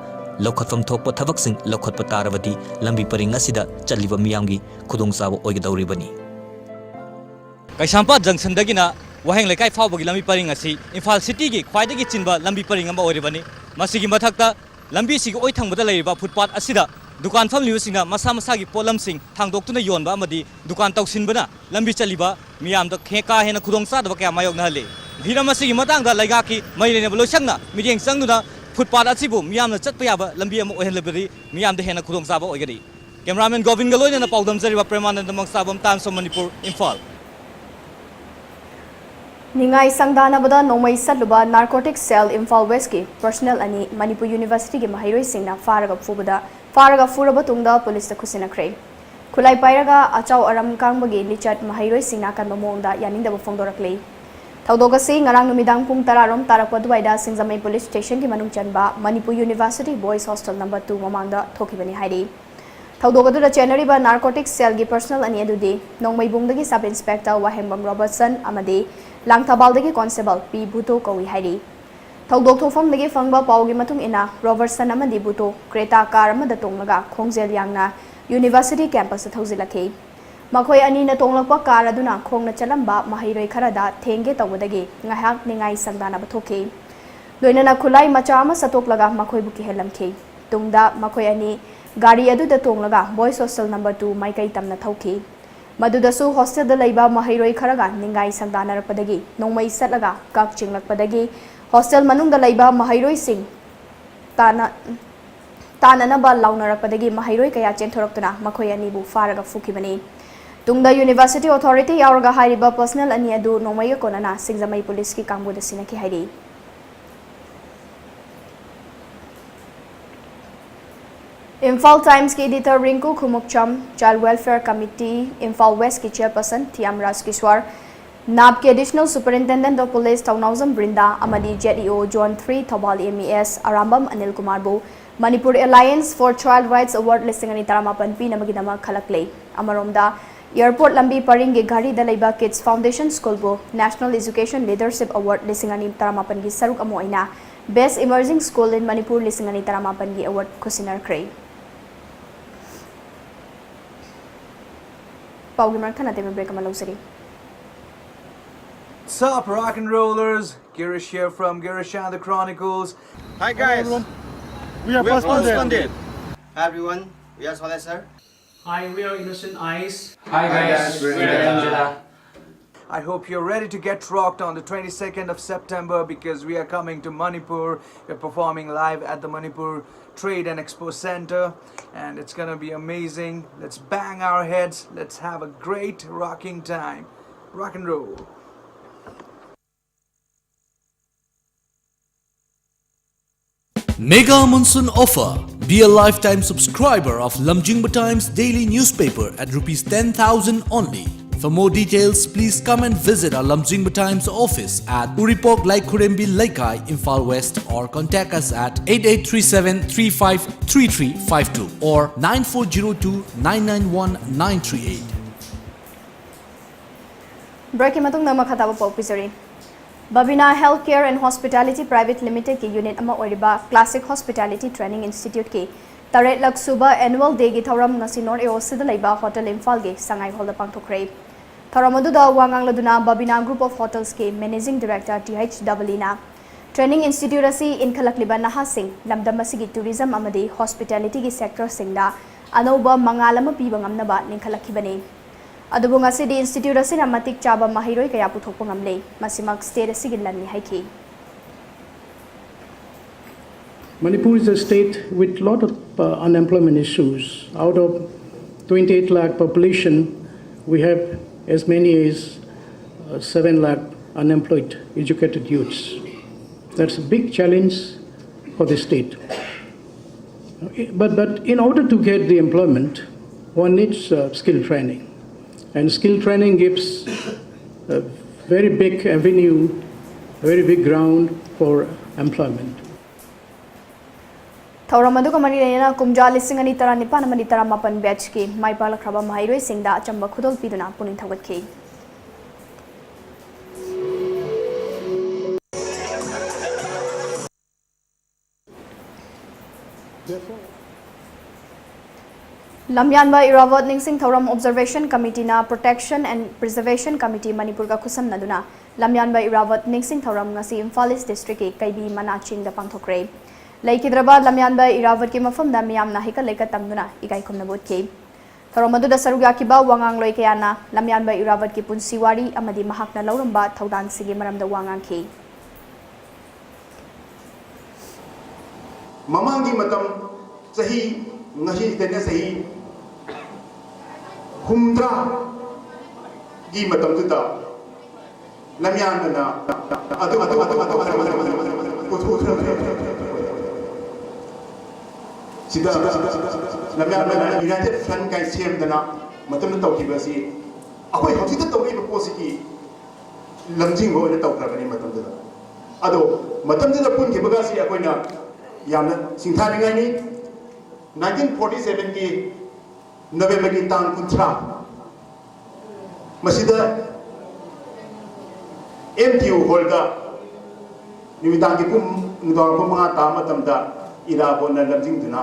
ꯂꯧꯈꯠꯐꯝ ꯊꯣꯛꯄ ꯊꯕꯛꯁꯤꯡ ꯂꯧꯈꯠꯄ ꯇꯥꯔꯕꯗꯤ ꯂꯝꯕꯤ ꯄꯔꯤꯡ ꯑꯁꯤꯗ ꯆꯠꯂꯤꯕ ꯃꯤꯌꯥꯝꯒꯤ ꯈꯨꯗꯣꯡꯆꯥꯕ ꯑꯣꯏꯒꯗꯧꯔꯤꯕꯅꯤ꯫ ꯀꯩꯁꯥꯝꯄꯥꯠ ꯖꯪꯁꯟꯗꯒꯤꯅ ꯋꯥꯍꯦꯡ ꯂꯩꯀꯥꯏ ꯐꯥꯎꯕꯒꯤ ꯂꯝꯕꯤ ꯄꯔꯤꯡ ꯑꯁꯤ ꯏꯝꯐꯥꯜ ꯁꯤꯇꯤꯒꯤ ꯈ꯭ꯋꯥꯏꯗꯒꯤ ꯆꯤꯟꯕ ꯂꯝꯕꯤ ꯄꯔꯤꯡ ꯑꯃ ꯑꯣꯏꯔꯤꯕꯅꯤ꯫ ꯃꯁꯤꯒꯤ ꯃꯊꯛꯇ ꯂꯝꯕꯤꯁꯤꯒꯤ ꯑꯣꯏ ꯊꯪꯕꯗ ꯂꯩꯔꯤꯕ ꯐꯨꯠꯄꯥꯠ ꯑꯁꯤꯗ ꯗꯨꯀꯥꯟ ꯐꯝꯂꯤꯕꯁꯤꯡꯅ ꯃꯁꯥ ꯃꯁꯥꯒꯤ ꯄꯣꯠꯂꯝꯁꯤꯡ ꯊꯥꯡꯗꯣꯛꯇꯨꯅ ꯌꯣꯟꯕ ꯑꯃꯗꯤ ꯗꯨꯀꯥꯟ ꯇꯧꯁꯤꯟꯕꯅ ꯂꯝꯕꯤ ꯆꯠꯂꯤꯕ ꯃꯤꯌꯥꯝꯗ ꯍꯦ-, ꯀꯥ ꯍꯦꯟꯅ ꯈꯨꯗꯣꯡꯆꯥꯗꯕ ꯀꯌꯥ ꯃꯥꯌꯣꯛꯅꯍꯜꯂꯤ꯫ ꯍꯤꯔꯝ ꯑꯁꯤꯒꯤ ꯃꯇꯥꯡꯗ ꯂꯩꯉꯥꯛꯀꯤ ꯃꯔꯤ ꯂꯩꯅꯕ ꯂꯣꯏꯁꯪꯅ ꯃꯤꯠꯌꯦꯡ ꯆꯪꯗꯨꯅ ꯐꯨꯠꯄꯥꯠ ꯑꯁꯤꯕꯨ ꯃꯤꯌꯥꯝꯅ ꯆꯠꯄ ꯌꯥꯕ ꯂꯝꯕꯤ ꯑꯃ ꯑꯣꯏꯍꯜꯂꯕꯗꯤ ꯃꯤꯌꯥꯝꯗ ꯍꯦꯟꯅ ꯈꯨꯗꯣꯡꯆꯥꯕ ꯑꯣꯏꯒꯅꯤ꯫ ꯀꯦꯃꯦꯔꯥꯃꯦꯟ ꯒꯣꯕꯤꯟꯒ ꯂꯣꯏꯅꯅ ꯄꯥꯎꯗꯝꯖꯔꯤꯕ ꯄ꯭ꯔꯦꯃꯥꯅꯟꯗ ꯃꯪꯆꯥꯕꯝ, Times of Manipur, ꯏꯝꯐꯥꯜ꯫ ꯅꯤꯡꯉꯥꯏ ꯁꯪꯗꯥꯅꯕꯗ ꯅꯣꯡꯃꯩ ꯁꯠꯂꯨꯕ Narcotic Cell ꯏꯝꯐꯥꯜ Westꯀꯤ personnel ꯑꯅꯤ ꯃꯅꯤꯄꯨꯔ Universityꯒꯤ ꯃꯍꯩꯔꯣꯏꯁꯤꯡꯅ ꯐꯥꯔꯒ ꯐꯨꯕꯗ, ꯐꯥꯔꯒ ꯐꯨꯔꯕ ꯇꯨꯡꯗ ꯄꯨꯂꯤꯁꯇ ꯈꯨꯠꯁꯤꯟꯅꯈ꯭ꯔꯦ꯫ ꯈꯨꯠꯂꯥꯏ ꯄꯥꯏꯔꯒ ꯑꯆꯧ ꯑꯔꯝ ꯀꯥꯡꯕꯒꯤ ꯂꯤꯆꯠ ꯃꯍꯩꯔꯣꯏꯁꯤꯡꯅ ꯀꯟꯕ ꯃꯑꯣꯡꯗ ꯌꯥꯅꯤꯡꯗꯕ ꯐꯣꯡꯗꯣꯔꯛꯂꯤ꯫ ꯊꯧꯗꯣꯛ ꯑꯁꯤ ꯉꯔꯥꯡ ꯅꯨꯃꯤꯗꯥꯡ ꯄꯨꯡ ꯇꯔꯥ ꯔꯣꯝ ꯇꯥꯔꯛꯄ ꯑꯗꯨꯋꯥꯏꯗ ꯁꯤꯡꯖꯃꯩ police stationꯒꯤ ꯃꯅꯨꯡ ꯆꯟꯕ Manipur University Boys Hostel number two ꯃꯃꯥꯡꯗ ꯊꯣꯛꯈꯤꯕꯅꯤ ꯍꯥꯏꯔꯤ꯫ ꯊꯧꯗꯣꯛ ꯑꯗꯨꯗ ꯆꯦꯟꯅꯔꯤꯕ Narcotic Cellꯒꯤ personnel ꯑꯅꯤ ꯑꯗꯨꯗꯤ ꯅꯣꯡꯃꯩꯕꯨꯡꯗꯒꯤ Sub Inspector ꯋꯥꯍꯦꯡꯕꯝ ꯔꯣꯕꯔꯠꯁꯟ ꯑꯃꯗꯤ ꯂꯥꯡꯊꯕꯥꯜꯗꯒꯤ Constable ꯄꯤ ꯚꯨꯇꯣ ꯀꯧꯏ ꯍꯥꯏꯔꯤ꯫ ꯊꯧꯗꯣꯛ ꯊꯣꯛꯐꯝꯗꯒꯤ ꯐꯪꯕ ꯄꯥꯎꯒꯤ ꯃꯇꯨꯡ ꯏꯟꯅ, ꯔꯣꯕꯔꯠꯁꯟ ꯑꯃꯗꯤ ꯚꯨꯇꯣ Creta car ꯑꯃꯗ ꯇꯣꯡꯂꯒ ꯈꯣꯡꯖꯦꯜ ꯌꯥꯡꯅ University campusꯇ ꯊꯧꯖꯤꯜꯂꯛꯈꯤ꯫ ꯃꯈꯣꯏ ꯑꯅꯤꯅ ꯇꯣꯡꯂꯛꯄ car ꯑꯗꯨꯅ ꯈꯣꯡꯅ ꯆꯠꯂꯝꯕ ꯃꯍꯩꯔꯣꯏ ꯈꯔꯗ ꯊꯦꯡꯒꯦ ꯇꯧꯕꯗꯒꯤ ꯉꯥꯏꯍꯥꯛ ꯅꯤꯡꯉꯥꯏ ꯁꯪꯗꯥꯅꯕ ꯊꯣꯛꯈꯤ꯫ ꯂꯣꯏꯅꯅ ꯈꯨꯠꯂꯥꯏ ꯃꯆꯥ ꯑꯃ ꯁꯠꯇꯣꯛꯂꯒ ꯃꯈꯣꯏꯕꯨ ꯀꯤꯍꯜꯂꯝꯈꯤ꯫ ꯇꯨꯡꯗ ꯃꯈꯣꯏ ꯑꯅꯤ ꯒꯥꯔꯤ ꯑꯗꯨꯗ ꯇꯣꯡꯂꯒ Boys Hostel number two ꯃꯥꯏꯀꯩ ꯇꯝꯅ ꯊꯧꯈꯤ꯫ ꯃꯗꯨꯗꯁꯨ hostelꯗ ꯂꯩꯕ ꯃꯍꯩꯔꯣꯏ ꯈꯔꯒ ꯅꯤꯡꯒꯥꯏ ꯁꯪꯗꯥꯅꯔꯛꯄꯗꯒꯤ ꯅꯣꯡꯃꯩ ꯆꯠꯂꯒ ꯀꯛ ꯆꯤꯡꯂꯛꯄꯗꯒꯤ hostel ꯃꯅꯨꯡꯗ ꯂꯩꯕ ꯃꯍꯩꯔꯣꯏꯁꯤꯡ ꯇꯥꯟꯅ-, ꯇꯥꯟꯅꯅꯕ ꯂꯥꯎꯅꯔꯛꯄꯗꯒꯤ ꯃꯍꯩꯔꯣꯏ ꯀꯌꯥ ꯆꯦꯟꯊꯣꯔꯛꯇꯨꯅ ꯃꯈꯣꯏ ꯑꯅꯤꯕꯨ ꯐꯥꯔꯒ ꯐꯨꯈꯤꯕꯅꯤ꯫ ꯇꯨꯡꯗ University Authority ꯌꯥꯎꯔꯒ ꯍꯥꯏꯔꯤꯕ personnel ꯑꯅꯤ ꯑꯗꯨ ꯅꯣꯡꯃꯩꯒ ꯀꯣꯟꯅꯅ ꯁꯤꯡꯖꯃꯩ Policeꯀꯤ ꯀꯥꯡꯕꯨꯗ ꯁꯤꯟꯅꯈꯤ ꯍꯥꯏꯔꯤ꯫ Imphal Timesꯀꯤ editor ꯔꯤꯡꯀꯨ Khumukcham, Child Welfare Committee Imphal Westꯀꯤ chairperson Thiyam ꯔꯥꯖꯀꯤꯁ꯭ꯋꯥꯔ, NAPꯀꯤ Additional Superintendent of Police ꯊꯧꯅꯥꯎꯖꯝ ꯕ꯭ꯔꯤꯟꯗꯥ ꯑꯃꯗꯤ ZEO Zone three Thoubal MES Arambam Anil ꯀꯨꯃꯥꯔꯕꯨ Manipur Alliance for Child Rights Award ꯂꯤꯁꯤꯡ ꯑꯅꯤ ꯇꯔꯥꯃꯥꯄꯟ ꯄꯤꯅꯕꯒꯤꯗꯃꯛ ꯈꯜꯂꯛꯂꯦ꯫ ꯑꯃꯔꯣꯝꯗ, airport ꯂꯝꯕꯤ ꯄꯔꯤꯡꯒꯤ ꯘꯔꯤꯗ ꯂꯩꯕ Kids Foundation Schoolꯕꯨ National Education Leadership Award ꯂꯤꯁꯤꯡ ꯑꯅꯤ ꯇꯔꯥꯃꯥꯄꯟꯒꯤ ꯁꯔꯨꯛ ꯑꯃ ꯑꯣꯏꯅ Best Emerging School in Manipur ꯂꯤꯁꯤꯡ ꯑꯅꯤ ꯇꯔꯥꯃꯥꯄꯟꯒꯤ award ꯈꯨꯠꯁꯤꯟꯅꯈ꯭ꯔꯦ꯫ ꯄꯥꯎꯒꯤ ꯃꯔꯛ ꯊꯠꯅ ꯇꯦꯕꯜ break ꯑꯃ ꯂꯧꯖꯔꯤ꯫ Sup, rock and rollers? Girish here from Girish and the Chronicles. Hi guys. Everyone. We are We are Pulse Pulse Pandit. Pandit. Hi everyone, we are Soleh sir. Hi, we are Innocent Eyes. Hi guys, we are Angela. I hope you're ready to get rocked on the twenty-second of September because we are coming to Manipur. We're performing live at the Manipur Trade and Expo Center, and it's gonna be amazing. Let's bang our heads. Let's have a great rocking time. Rock and roll. Mega Monsoon Offer. Be a lifetime subscriber of Lamjingba Times daily newspaper at rupees ten thousand only. For more details, please come and visit our Lamjingba Times office at Uripok Laikhurembi Leikai, Imphal West, or contact us at eight eight three seven three five three three five two or nine four zero two nine nine one nine three eight. Breakꯀꯤ ꯃꯇꯨꯡꯗ ꯃꯈꯥ ꯇꯥꯕ ꯄꯥꯎ ꯄꯤꯖꯔꯤ꯫ Babina Healthcare and Hospitality Private Limitedꯀꯤ unit ꯑꯃ ꯑꯣꯏꯔꯤꯕ Classic Hospitality Training Instituteꯀꯤ ꯇꯔꯦꯠꯂꯛ ꯁꯨꯕ annual dayꯒꯤ ꯊꯧꯔꯝ ꯉꯁꯤ North AOCꯗ ꯂꯩꯕ Hotel Imphalꯒꯤ ꯁꯉꯥꯏ hallꯗ ꯄꯥꯡꯊꯣꯛꯈ꯭ꯔꯦ꯫ ꯊꯧꯔꯝ ꯑꯗꯨꯗ ꯋꯥ ꯉꯥꯡꯂꯗꯨꯅ Babina Group of Hotelsꯀꯤ Managing Director ꯇꯤ ꯑꯩꯆ ꯗꯕꯂꯤꯅ Training Institute ꯑꯁꯤ ꯏꯟꯈꯠꯂꯛꯂꯤꯕ ꯅꯍꯥꯁꯤꯡ ꯂꯝꯗꯝ ꯑꯁꯤꯒꯤ tourism ꯑꯃꯗꯤ hospitalityꯒꯤ sectorꯁꯤꯡꯗ ꯑꯅꯧꯕ ꯃꯉꯥꯜ ꯑꯃ ꯄꯤꯕ ꯉꯝꯅꯕ ꯂꯤꯡꯈꯠꯂꯛꯈꯤꯕꯅꯤ꯫ ꯑꯗꯨꯕꯨ ꯉꯁꯤꯗꯤ institute ꯑꯁꯤꯅ ꯃꯇꯤꯛ ꯆꯥꯕ ꯃꯍꯩꯔꯣꯏ ꯀꯌꯥ ꯄꯨꯊꯣꯛꯄ ꯉꯝꯂꯦ꯫ ꯃꯁꯤꯃꯛ state ꯑꯁꯤꯒꯤ ꯂꯟꯅꯤ ꯍꯥꯏꯈꯤ꯫ Manipur is a state with lot of uh, unemployment issues. Out of twenty-eight lakh population, we have as many as uh, seven lakh unemployed educated youths. That's a big challenge for the state. But, but in order to get the employment, one needs uh, skill training. And skill training gives a very big avenue, very big ground for employment. ꯊꯧꯔꯝ ꯑꯗꯨꯒ ꯃꯔꯤ ꯂꯩꯅꯅ ꯀꯨꯝꯖꯥ ꯂꯤꯁꯤꯡ ꯑꯅꯤ ꯇꯔꯥꯅꯤꯄꯥꯟ ꯑꯃꯗꯤ ꯇꯔꯥꯃꯥꯄꯟ batchꯀꯤ ꯃꯥꯏ ꯄꯥꯛꯂꯛꯈ꯭ꯔꯕ ꯃꯍꯩꯔꯣꯏꯁꯤꯡꯗ ꯑꯆꯝꯕ ꯈꯨꯗꯣꯜ ꯄꯤꯗꯨꯅ ꯄꯨꯛꯅꯤꯡ ꯊꯧꯒꯠꯈꯤ꯫ ꯂꯝꯌꯥꯟꯕ ꯏꯔꯥꯕꯣꯠ ꯅꯤꯡꯁꯤꯡ ꯊꯧꯔꯝ Observation Committeeꯅ Protection and Preservation Committee ꯃꯅꯤꯄꯨꯔꯒ ꯈꯨꯠꯁꯝꯅꯗꯨꯅ ꯂꯝꯌꯥꯟꯕ ꯏꯔꯥꯕꯣꯠ ꯅꯤꯡꯁꯤꯡ ꯊꯧꯔꯝ ꯉꯁꯤ ꯏꯝꯐꯥꯜ East districtꯀꯤ ꯀꯩꯕꯤ ꯃꯅꯥ ꯆꯤꯡꯗ ꯄꯥꯡꯊꯣꯛꯈ꯭ꯔꯦ꯫ ꯂꯩꯈꯤꯗ꯭ꯔꯕ ꯂꯝꯌꯥꯟꯕ ꯏꯔꯥꯕꯣꯠꯀꯤ ꯃꯐꯝꯗ ꯃꯤꯌꯥꯝꯅ ꯍꯩꯀꯠ ꯂꯩꯀꯠ ꯇꯝꯗꯨꯅ ꯏꯀꯥꯏ ꯈꯨꯝꯅꯕ ꯎꯠꯈꯤ꯫ ꯊꯧꯔꯝ ꯑꯗꯨꯗ ꯁꯔꯨꯛ ꯌꯥꯈꯤꯕ ꯋꯥꯉꯥꯡꯂꯣꯏ ꯀꯌꯥꯅ ꯂꯝꯌꯥꯟꯕ ꯏꯔꯥꯕꯣꯠꯀꯤ ꯄꯨꯟꯁꯤ ꯋꯥꯔꯤ ꯑꯃꯗꯤ ꯃꯍꯥꯛꯅ ꯂꯧꯔꯝꯕ ꯊꯧꯗꯥꯡꯁꯤꯡꯒꯤ ꯃꯔꯝꯗ ꯋꯥ ꯉꯥꯡꯈꯤ꯫ ꯃꯃꯥꯡꯒꯤ ꯃꯇꯝ, ꯆꯍꯤ, ꯉꯁꯤꯗꯩꯅ ꯆꯍꯤ ꯍꯨꯝꯗ꯭ꯔꯥꯒꯤ ꯃꯇꯝꯗꯨꯗ ꯂꯝꯌꯥꯟꯕꯅ ꯑꯗꯨ ꯑꯗꯨ ꯑꯗꯨ ꯑꯗꯨ ꯄꯨꯊꯣꯛꯈ꯭ꯔꯕꯅꯤ꯫ ꯁꯤꯗ ꯂꯝꯌꯥꯟꯕꯅ United Front ꯀꯥꯏ ꯁꯦꯝꯗꯅ ꯃꯇꯝꯗ ꯇꯧꯈꯤꯕ ꯑꯁꯤ ꯑꯩꯈꯣꯏ ꯍꯧꯖꯤꯛꯇ ꯇꯧꯔꯤꯕ ꯄꯣꯠꯁꯤꯒꯤ ꯂꯝꯖꯤꯡꯕ ꯑꯣꯏꯅ ꯇꯧꯈ꯭ꯔꯕꯅꯤ ꯃꯇꯝꯗꯨꯗ꯫ ꯑꯗꯣ ꯃꯇꯝꯗꯨꯗ ꯄꯨꯟꯈꯤꯕꯒꯁꯤ ꯑꯩꯈꯣꯏꯅ ꯌꯥꯝꯅ ꯁꯤꯡꯊꯥꯅꯤꯡꯉꯥꯏꯅꯤ꯫ Nineteen forty sevenꯒꯤ Novemberꯒꯤ ꯇꯥꯡ ꯀꯨꯟꯊ꯭ꯔꯥ ꯃꯁꯤꯗ M T U hallꯗ ꯅꯨꯃꯤꯗꯥꯡꯒꯤ ꯄꯨꯡ, ꯅꯨꯡꯗꯥꯡ ꯄꯨꯡ ꯃꯉꯥ ꯇꯥꯕ ꯃꯇꯝꯗ ꯏꯔꯥꯕꯣꯠꯅ ꯂꯝꯖꯤꯡꯗꯨꯅ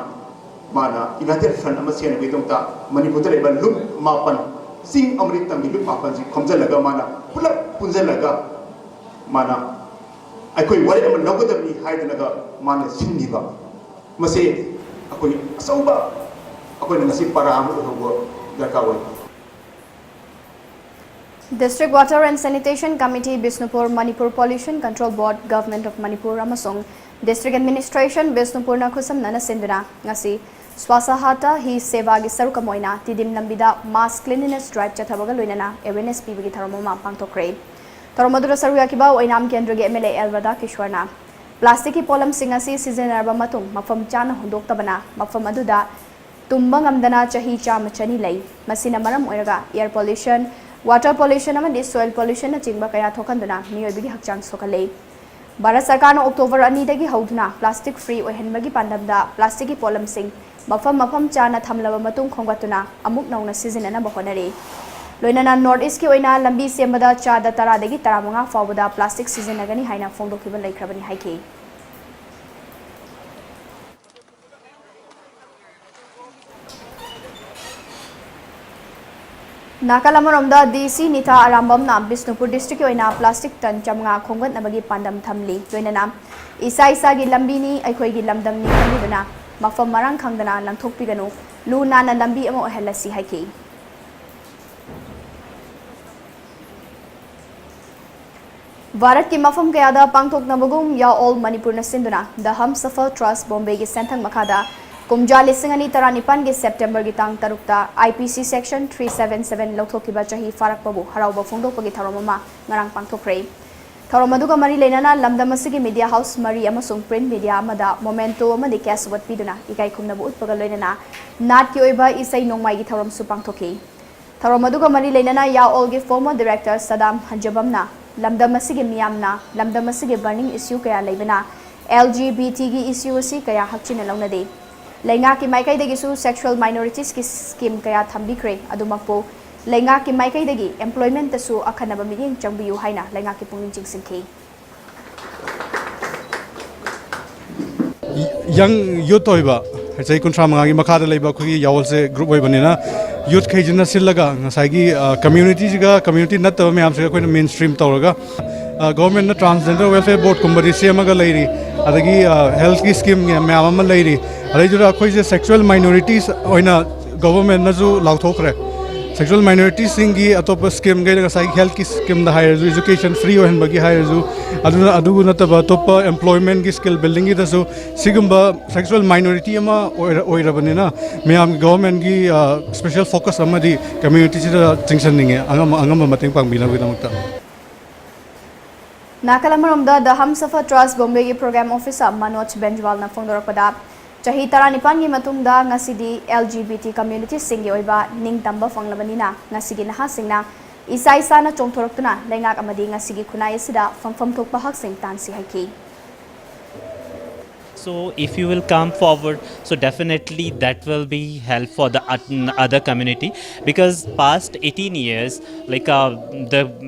ꯃꯥꯅ United Front ꯑꯃ ꯁꯦꯝꯅꯕꯒꯤꯗꯃꯛꯇ ꯃꯅꯤꯄꯨꯔꯗ ꯂꯩꯕ ꯂꯨꯞ ꯃꯥꯄꯟ, ꯆꯤꯡ ꯑꯃꯗꯤ ꯇꯝꯒꯤ ꯂꯨꯞ ꯃꯥꯄꯟꯁꯤ ꯈꯣꯝꯖꯤꯜꯂꯒ ꯃꯥꯅ ꯄꯨꯂꯞ ꯄꯨꯟꯁꯤꯜꯂꯒ ꯃꯥꯅ ꯑꯩꯈꯣꯏ ꯋꯥꯔꯦꯞ ꯑꯃ ꯂꯧꯒꯗꯕꯅꯤ ꯍꯥꯏꯗꯅꯒ ꯃꯥꯅ ꯁꯤꯟꯈꯤꯕ, ꯃꯁꯤ ꯑꯩꯈꯣꯏ ꯑꯆꯧꯕ, ꯑꯩꯈꯣꯏꯅ ꯉꯁꯤ ꯄꯔꯥ ꯑꯃ ꯑꯣꯏꯍꯧꯕ ꯗꯔꯀꯥꯔ ꯑꯣꯏ꯫ District Water and Sanitation Committee, Bishnupur, Manipur Pollution Control Board, Government of Manipur ꯑꯃꯁꯨꯡ District Administration, ꯕꯤꯁꯅꯨꯄꯨꯔꯅ ꯈꯨꯠꯁꯝꯅꯅ ꯁꯤꯟꯗꯨꯅ ꯉꯁꯤ ꯁ꯭ꯋꯥꯁꯥꯍꯥꯇ ꯍꯤ ꯁꯦꯕꯥꯒꯤ ꯁꯔꯨꯛ ꯑꯃ ꯑꯣꯏꯅ ꯇꯤꯗꯤꯝ ꯂꯝꯕꯤꯗ mass cleanliness drive ꯆꯠꯊꯕꯒ ꯂꯣꯏꯅꯅ awareness ꯄꯤꯕꯒꯤ ꯊꯧꯔꯝ ꯑꯃ ꯄꯥꯡꯊꯣꯛꯈ꯭ꯔꯦ꯫ ꯊꯧꯔꯝ ꯑꯗꯨꯗ ꯁꯔꯨꯛ ꯌꯥꯈꯤꯕ ꯑꯣꯏꯅꯥꯝ ꯀꯦꯟꯗ꯭ꯔꯒꯤ M L A L Radha ꯀꯤꯁꯣꯔꯅ plastic ꯀꯤ ꯄꯣꯠꯂꯝꯁꯤꯡ ꯑꯁꯤ ꯁꯤꯖꯤꯟꯅꯔꯕ ꯃꯇꯨꯡ ꯃꯐꯝ ꯆꯥꯅ ꯍꯨꯟꯗꯣꯛꯇꯕꯅ ꯃꯐꯝ ꯑꯗꯨꯗ ꯇꯨꯝꯕ ꯉꯝꯗꯅ ꯆꯍꯤ ꯆꯥꯝꯃ ꯆꯅꯤ ꯂꯩ꯫ ꯃꯁꯤꯅ ꯃꯔꯝ ꯑꯣꯏꯔꯒ air pollution, water pollution ꯑꯃꯗꯤ soil pollution ꯅꯆꯤꯡꯕ ꯀꯌꯥ ꯊꯣꯛꯍꯟꯗꯨꯅ ꯃꯤꯑꯣꯏꯕꯒꯤ ꯍꯛꯆꯥꯡ ꯁꯣꯛꯍꯜꯂꯤ꯫ ꯚꯥꯔꯠ ꯁꯔꯀꯥꯔꯅ October ꯑꯅꯤꯗꯒꯤ ꯍꯧꯗꯨꯅ plastic free ꯑꯣꯏꯍꯟꯕꯒꯤ ꯄꯥꯟꯗꯝꯗ plastic ꯀꯤ ꯄꯣꯠꯂꯝꯁꯤꯡ ꯃꯐꯝ ꯃꯐꯝ ꯆꯥꯅ ꯊꯝꯂꯕ ꯃꯇꯨꯡ ꯈꯣꯝꯒꯠꯇꯨꯅ ꯑꯃꯨꯛ ꯅꯧꯅ ꯁꯤꯖꯤꯟꯅꯅꯕ ꯍꯣꯠꯅꯔꯤ꯫ ꯂꯣꯏꯅꯅ North East ꯀꯤ ꯑꯣꯏꯅ ꯂꯝꯕꯤ ꯁꯦꯝꯕꯗ ꯆꯥꯗ ꯇꯔꯥꯗꯒꯤ ꯇꯔꯥꯃꯉꯥ ꯐꯥꯎꯕꯗ plastic ꯁꯤꯖꯤꯟꯅꯒꯅꯤ ꯍꯥꯏꯅ ꯐꯣꯡꯗꯣꯛꯈꯤꯕ ꯂꯩꯈ꯭ꯔꯕꯅꯤ ꯍꯥꯏꯈꯤ꯫ ꯅꯥꯀꯜ ꯑꯃꯔꯣꯝꯗ, D C ꯅꯤꯊꯥ ꯑꯔꯥꯝꯕꯝꯅ ꯕꯤꯁꯅꯨꯄꯨꯔ district ꯀꯤ ꯑꯣꯏꯅ plastic ton ꯆꯥꯃꯉꯥ ꯈꯣꯝꯒꯠꯅꯕꯒꯤ ꯄꯥꯟꯗꯝ ꯊꯝꯂꯤ꯫ ꯂꯣꯏꯅꯅ ꯏꯁꯥ ꯏꯁꯥꯒꯤ ꯂꯝꯕꯤꯅꯤ, ꯑꯩꯈꯣꯏꯒꯤ ꯂꯝꯗꯝꯅꯤ ꯈꯪꯕꯤꯗꯨꯅ ꯃꯐꯝ ꯃꯔꯥꯡ ꯈꯪꯗꯅ ꯂꯪꯊꯣꯛꯄꯤꯒꯅꯨ, ꯂꯨ ꯅꯥꯟꯅ ꯂꯝꯕꯤ ꯑꯃ ꯑꯣꯏꯍꯜꯂꯁꯤ ꯍꯥꯏꯈꯤ꯫ ꯚꯥꯔꯠꯀꯤ ꯃꯐꯝ ꯀꯌꯥꯗ ꯄꯥꯡꯊꯣꯛꯅꯕꯒꯨꯝ Yao All ꯃꯅꯤꯄꯨꯔꯅ ꯁꯤꯟꯗꯨꯅ The Humsafar Trust ꯕꯣꯝꯕꯦꯒꯤ ꯁꯦꯟꯊꯪ ꯃꯈꯥꯗ ꯀꯨꯝꯖꯥ ꯂꯤꯁꯤꯡ ꯑꯅꯤ ꯇꯔꯥꯅꯤꯄꯥꯟꯒꯤ September ꯒꯤ ꯇꯥꯡ ꯇꯔꯨꯛꯇ I P C section three seven seven ꯂꯧꯊꯣꯛꯈꯤꯕ ꯆꯍꯤ ꯐꯥꯔꯛꯄꯕꯨ ꯍꯔꯥꯎꯕ ꯐꯣꯡꯗꯣꯛꯄꯒꯤ ꯊꯧꯔꯝ ꯑꯃ ꯉꯔꯥꯡ ꯄꯥꯡꯊꯣꯛꯈ꯭ꯔꯦ꯫ ꯊꯧꯔꯝ ꯑꯗꯨꯒ ꯃꯔꯤ ꯂꯩꯅꯅ ꯂꯝꯗꯝ ꯑꯁꯤꯒꯤ media house ꯃꯔꯤ ꯑꯃꯁꯨꯡ print media ꯑꯃꯗ memento ꯑꯃꯗꯤ cash award ꯄꯤꯗꯨꯅ ꯏꯀꯥꯏ ꯈꯨꯝꯅꯕ ꯎꯠꯄꯒ ꯂꯣꯏꯅꯅ ꯅꯥꯠꯀꯤ ꯑꯣꯏꯕ ꯏꯁꯩ ꯅꯣꯡꯃꯥꯏꯒꯤ ꯊꯧꯔꯝꯁꯨ ꯄꯥꯡꯊꯣꯛꯈꯤ꯫ ꯊꯧꯔꯝ ꯑꯗꯨꯒ ꯃꯔꯤ ꯂꯩꯅꯅ Yao All ꯒꯤ former director ꯁꯗꯥꯝ ꯍꯟꯖꯕꯝꯅ ꯂꯝꯗꯝ ꯑꯁꯤꯒꯤ ꯃꯤꯌꯥꯝꯅ ꯂꯝꯗꯝ ꯑꯁꯤꯒꯤ burning issue ꯀꯌꯥ ꯂꯩꯕꯅ L G B T ꯒꯤ issue ꯑꯁꯤ ꯀꯌꯥ ꯍꯛꯆꯤꯟꯅ ꯂꯧꯅꯗꯦ꯫ ꯂꯩꯉꯥꯛꯀꯤ ꯃꯥꯏꯀꯩꯗꯒꯤꯁꯨ sexual minorities ꯀꯤ scheme ꯀꯌꯥ ꯊꯝꯕꯤꯈ꯭ꯔꯦ, ꯑꯗꯨꯃꯛꯄꯨ ꯂꯩꯉꯥꯛꯀꯤ ꯃꯥꯏꯀꯩꯗꯒꯤ employment ꯇꯁꯨ ꯑꯈꯟꯅꯕ ꯃꯤꯠꯌꯦꯡ ꯆꯪꯕꯤꯌꯨ ꯍꯥꯏꯅ ꯂꯩꯉꯥꯛꯀꯤ ꯄꯨꯛꯅꯤꯡ ꯆꯤꯡꯁꯤꯟꯈꯤ꯫ Young youth ꯑꯣꯏꯕ, ꯆꯍꯤ ꯀꯨꯟꯊ꯭ꯔꯥ ꯃꯉꯥꯒꯤ ꯃꯈꯥꯗ ꯂꯩꯕ ꯑꯩꯈꯣꯏꯒꯤ Yao All ꯁꯦ group ꯑꯣꯏꯕꯅꯤꯅ, youth ꯈꯩꯁꯤꯅ ꯁꯤꯜꯂꯒ ꯉꯁꯥꯏꯒꯤ community ꯁꯤꯒ community ꯅꯠꯇꯕ ꯃꯌꯥꯝꯁꯤꯒ ꯑꯩꯈꯣꯏꯅ main stream ꯇꯧꯔꯒ ꯒꯣꯔꯃꯦꯟꯅ ꯇ꯭ꯔꯥꯟꯁꯖꯦꯟꯗꯔ ꯋꯦꯜꯐꯤꯌꯔ ꯕꯣꯔꯗꯀꯨꯝꯕꯗꯤ ꯁꯦꯝꯃꯒ ꯂꯩꯔꯤ, ꯑꯗꯒꯤ ꯍꯦꯜꯊꯀꯤ ꯁ꯭ꯀꯤꯝ ꯃꯌꯥꯝ ꯑꯃ ꯂꯩꯔꯤ꯫ ꯑꯗꯩꯗꯨꯗ ꯑꯩꯈꯣꯏꯁꯦ ꯁꯦꯛꯁꯨꯋꯦꯜ ꯃꯥꯏꯅꯣꯔꯤꯇꯤꯁ ꯑꯣꯏꯅ ꯒꯣꯕꯔꯃꯦꯟꯅꯁꯨ ꯂꯥꯎꯊꯣꯛꯈ꯭ꯔꯦ꯫ ꯁꯦꯛꯁꯨꯋꯦꯜ ꯃꯥꯏꯅꯣꯔꯤꯇꯤꯁꯁꯤꯡꯒꯤ ꯑꯇꯣꯞꯄ ꯁ꯭ꯀꯤꯝꯈꯩꯗ, ꯉꯁꯥꯏꯒꯤ ꯍꯦꯜꯊꯀꯤ ꯁ꯭ꯀꯤꯝꯗ ꯍꯥꯏꯔꯁꯨ, ꯏꯖꯨꯀꯦꯁꯟ ꯐ꯭ꯔꯤ ꯑꯣꯏꯍꯟꯕꯒꯤ ꯍꯥꯏꯔꯁꯨ, ꯑꯗꯨꯅ ꯑꯗꯨꯕꯨ ꯅꯠꯇꯕ ꯑꯇꯣꯞꯄ ꯑꯦꯝꯄ꯭ꯂꯣꯏꯃꯦꯟꯒꯤ, ꯁ꯭ꯀꯤꯜ ꯕꯤꯜꯗꯤꯡꯒꯤꯗꯁꯨ ꯁꯤꯒꯨꯝꯕ ꯁꯦꯛꯁꯨꯋꯦꯜ ꯃꯥꯏꯅꯣꯔꯤꯇꯤ ꯑꯃ ꯑꯣꯏꯔ-, ꯑꯣꯏꯔꯕꯅꯤꯅ ꯃꯌꯥꯝꯒꯤ ꯒꯣꯕꯔꯃꯦꯟꯒꯤ ꯁ꯭ꯄꯦꯁꯦꯜ ꯐꯣꯀꯁ ꯑꯃꯗꯤ ꯀꯝꯃ꯭ꯌꯨꯅꯤꯇꯤꯁꯤꯗ ꯆꯤꯡꯁꯤꯟꯅꯤꯡꯉꯦ, ꯑꯉꯝꯕ ꯑꯉꯝꯕ ꯃꯇꯦꯡ ꯄꯥꯡꯕꯤꯅꯕꯒꯤꯗꯃꯛꯇ꯫ ꯅꯥꯀꯜ ꯑꯃꯔꯣꯝꯗ, ꯗ ꯍꯝꯁꯐꯔ ꯇ꯭ꯔꯁ ꯕꯣꯝꯕꯦꯒꯤ ꯄ꯭ꯔꯣꯒ꯭ꯔꯥꯝ ꯑꯣꯐꯤꯁꯥꯔ ꯃꯅꯣꯖ ꯕꯦꯟꯖꯋꯥꯜꯅ ꯐꯣꯡꯗꯣꯔꯛꯄꯗ, ꯆꯍꯤ ꯇꯔꯥꯅꯤꯄꯥꯟꯒꯤ ꯃꯇꯨꯡꯗ ꯉꯁꯤꯗꯤ ꯑꯦꯜ ꯖꯤ ꯕꯤ ꯇꯤ ꯀꯝꯃ꯭ꯌꯨꯅꯤꯇꯤꯁꯤꯡꯒꯤ ꯑꯣꯏꯕ ꯅꯤꯡꯇꯝꯕ ꯐꯪꯂꯕꯅꯤꯅ, ꯉꯁꯤꯒꯤ ꯅꯍꯥꯁꯤꯡꯅ ꯏꯁꯥ ꯏꯁꯥꯅ ꯆꯣꯡꯊꯣꯔꯛꯇꯨꯅ ꯂꯩꯉꯥꯛ ꯑꯃꯗꯤ ꯉꯁꯤꯒꯤ ꯈꯨꯟꯅꯥꯏ ꯑꯁꯤꯗ ꯐꯪꯐꯝ ꯊꯣꯛꯄ ꯍꯛꯁꯤꯡ ꯇꯥꯟꯁꯤ ꯍꯥꯏꯈꯤ꯫ So if you will come forward, so definitely that will be help for the ot- other community, because past eighteen years, like uh, the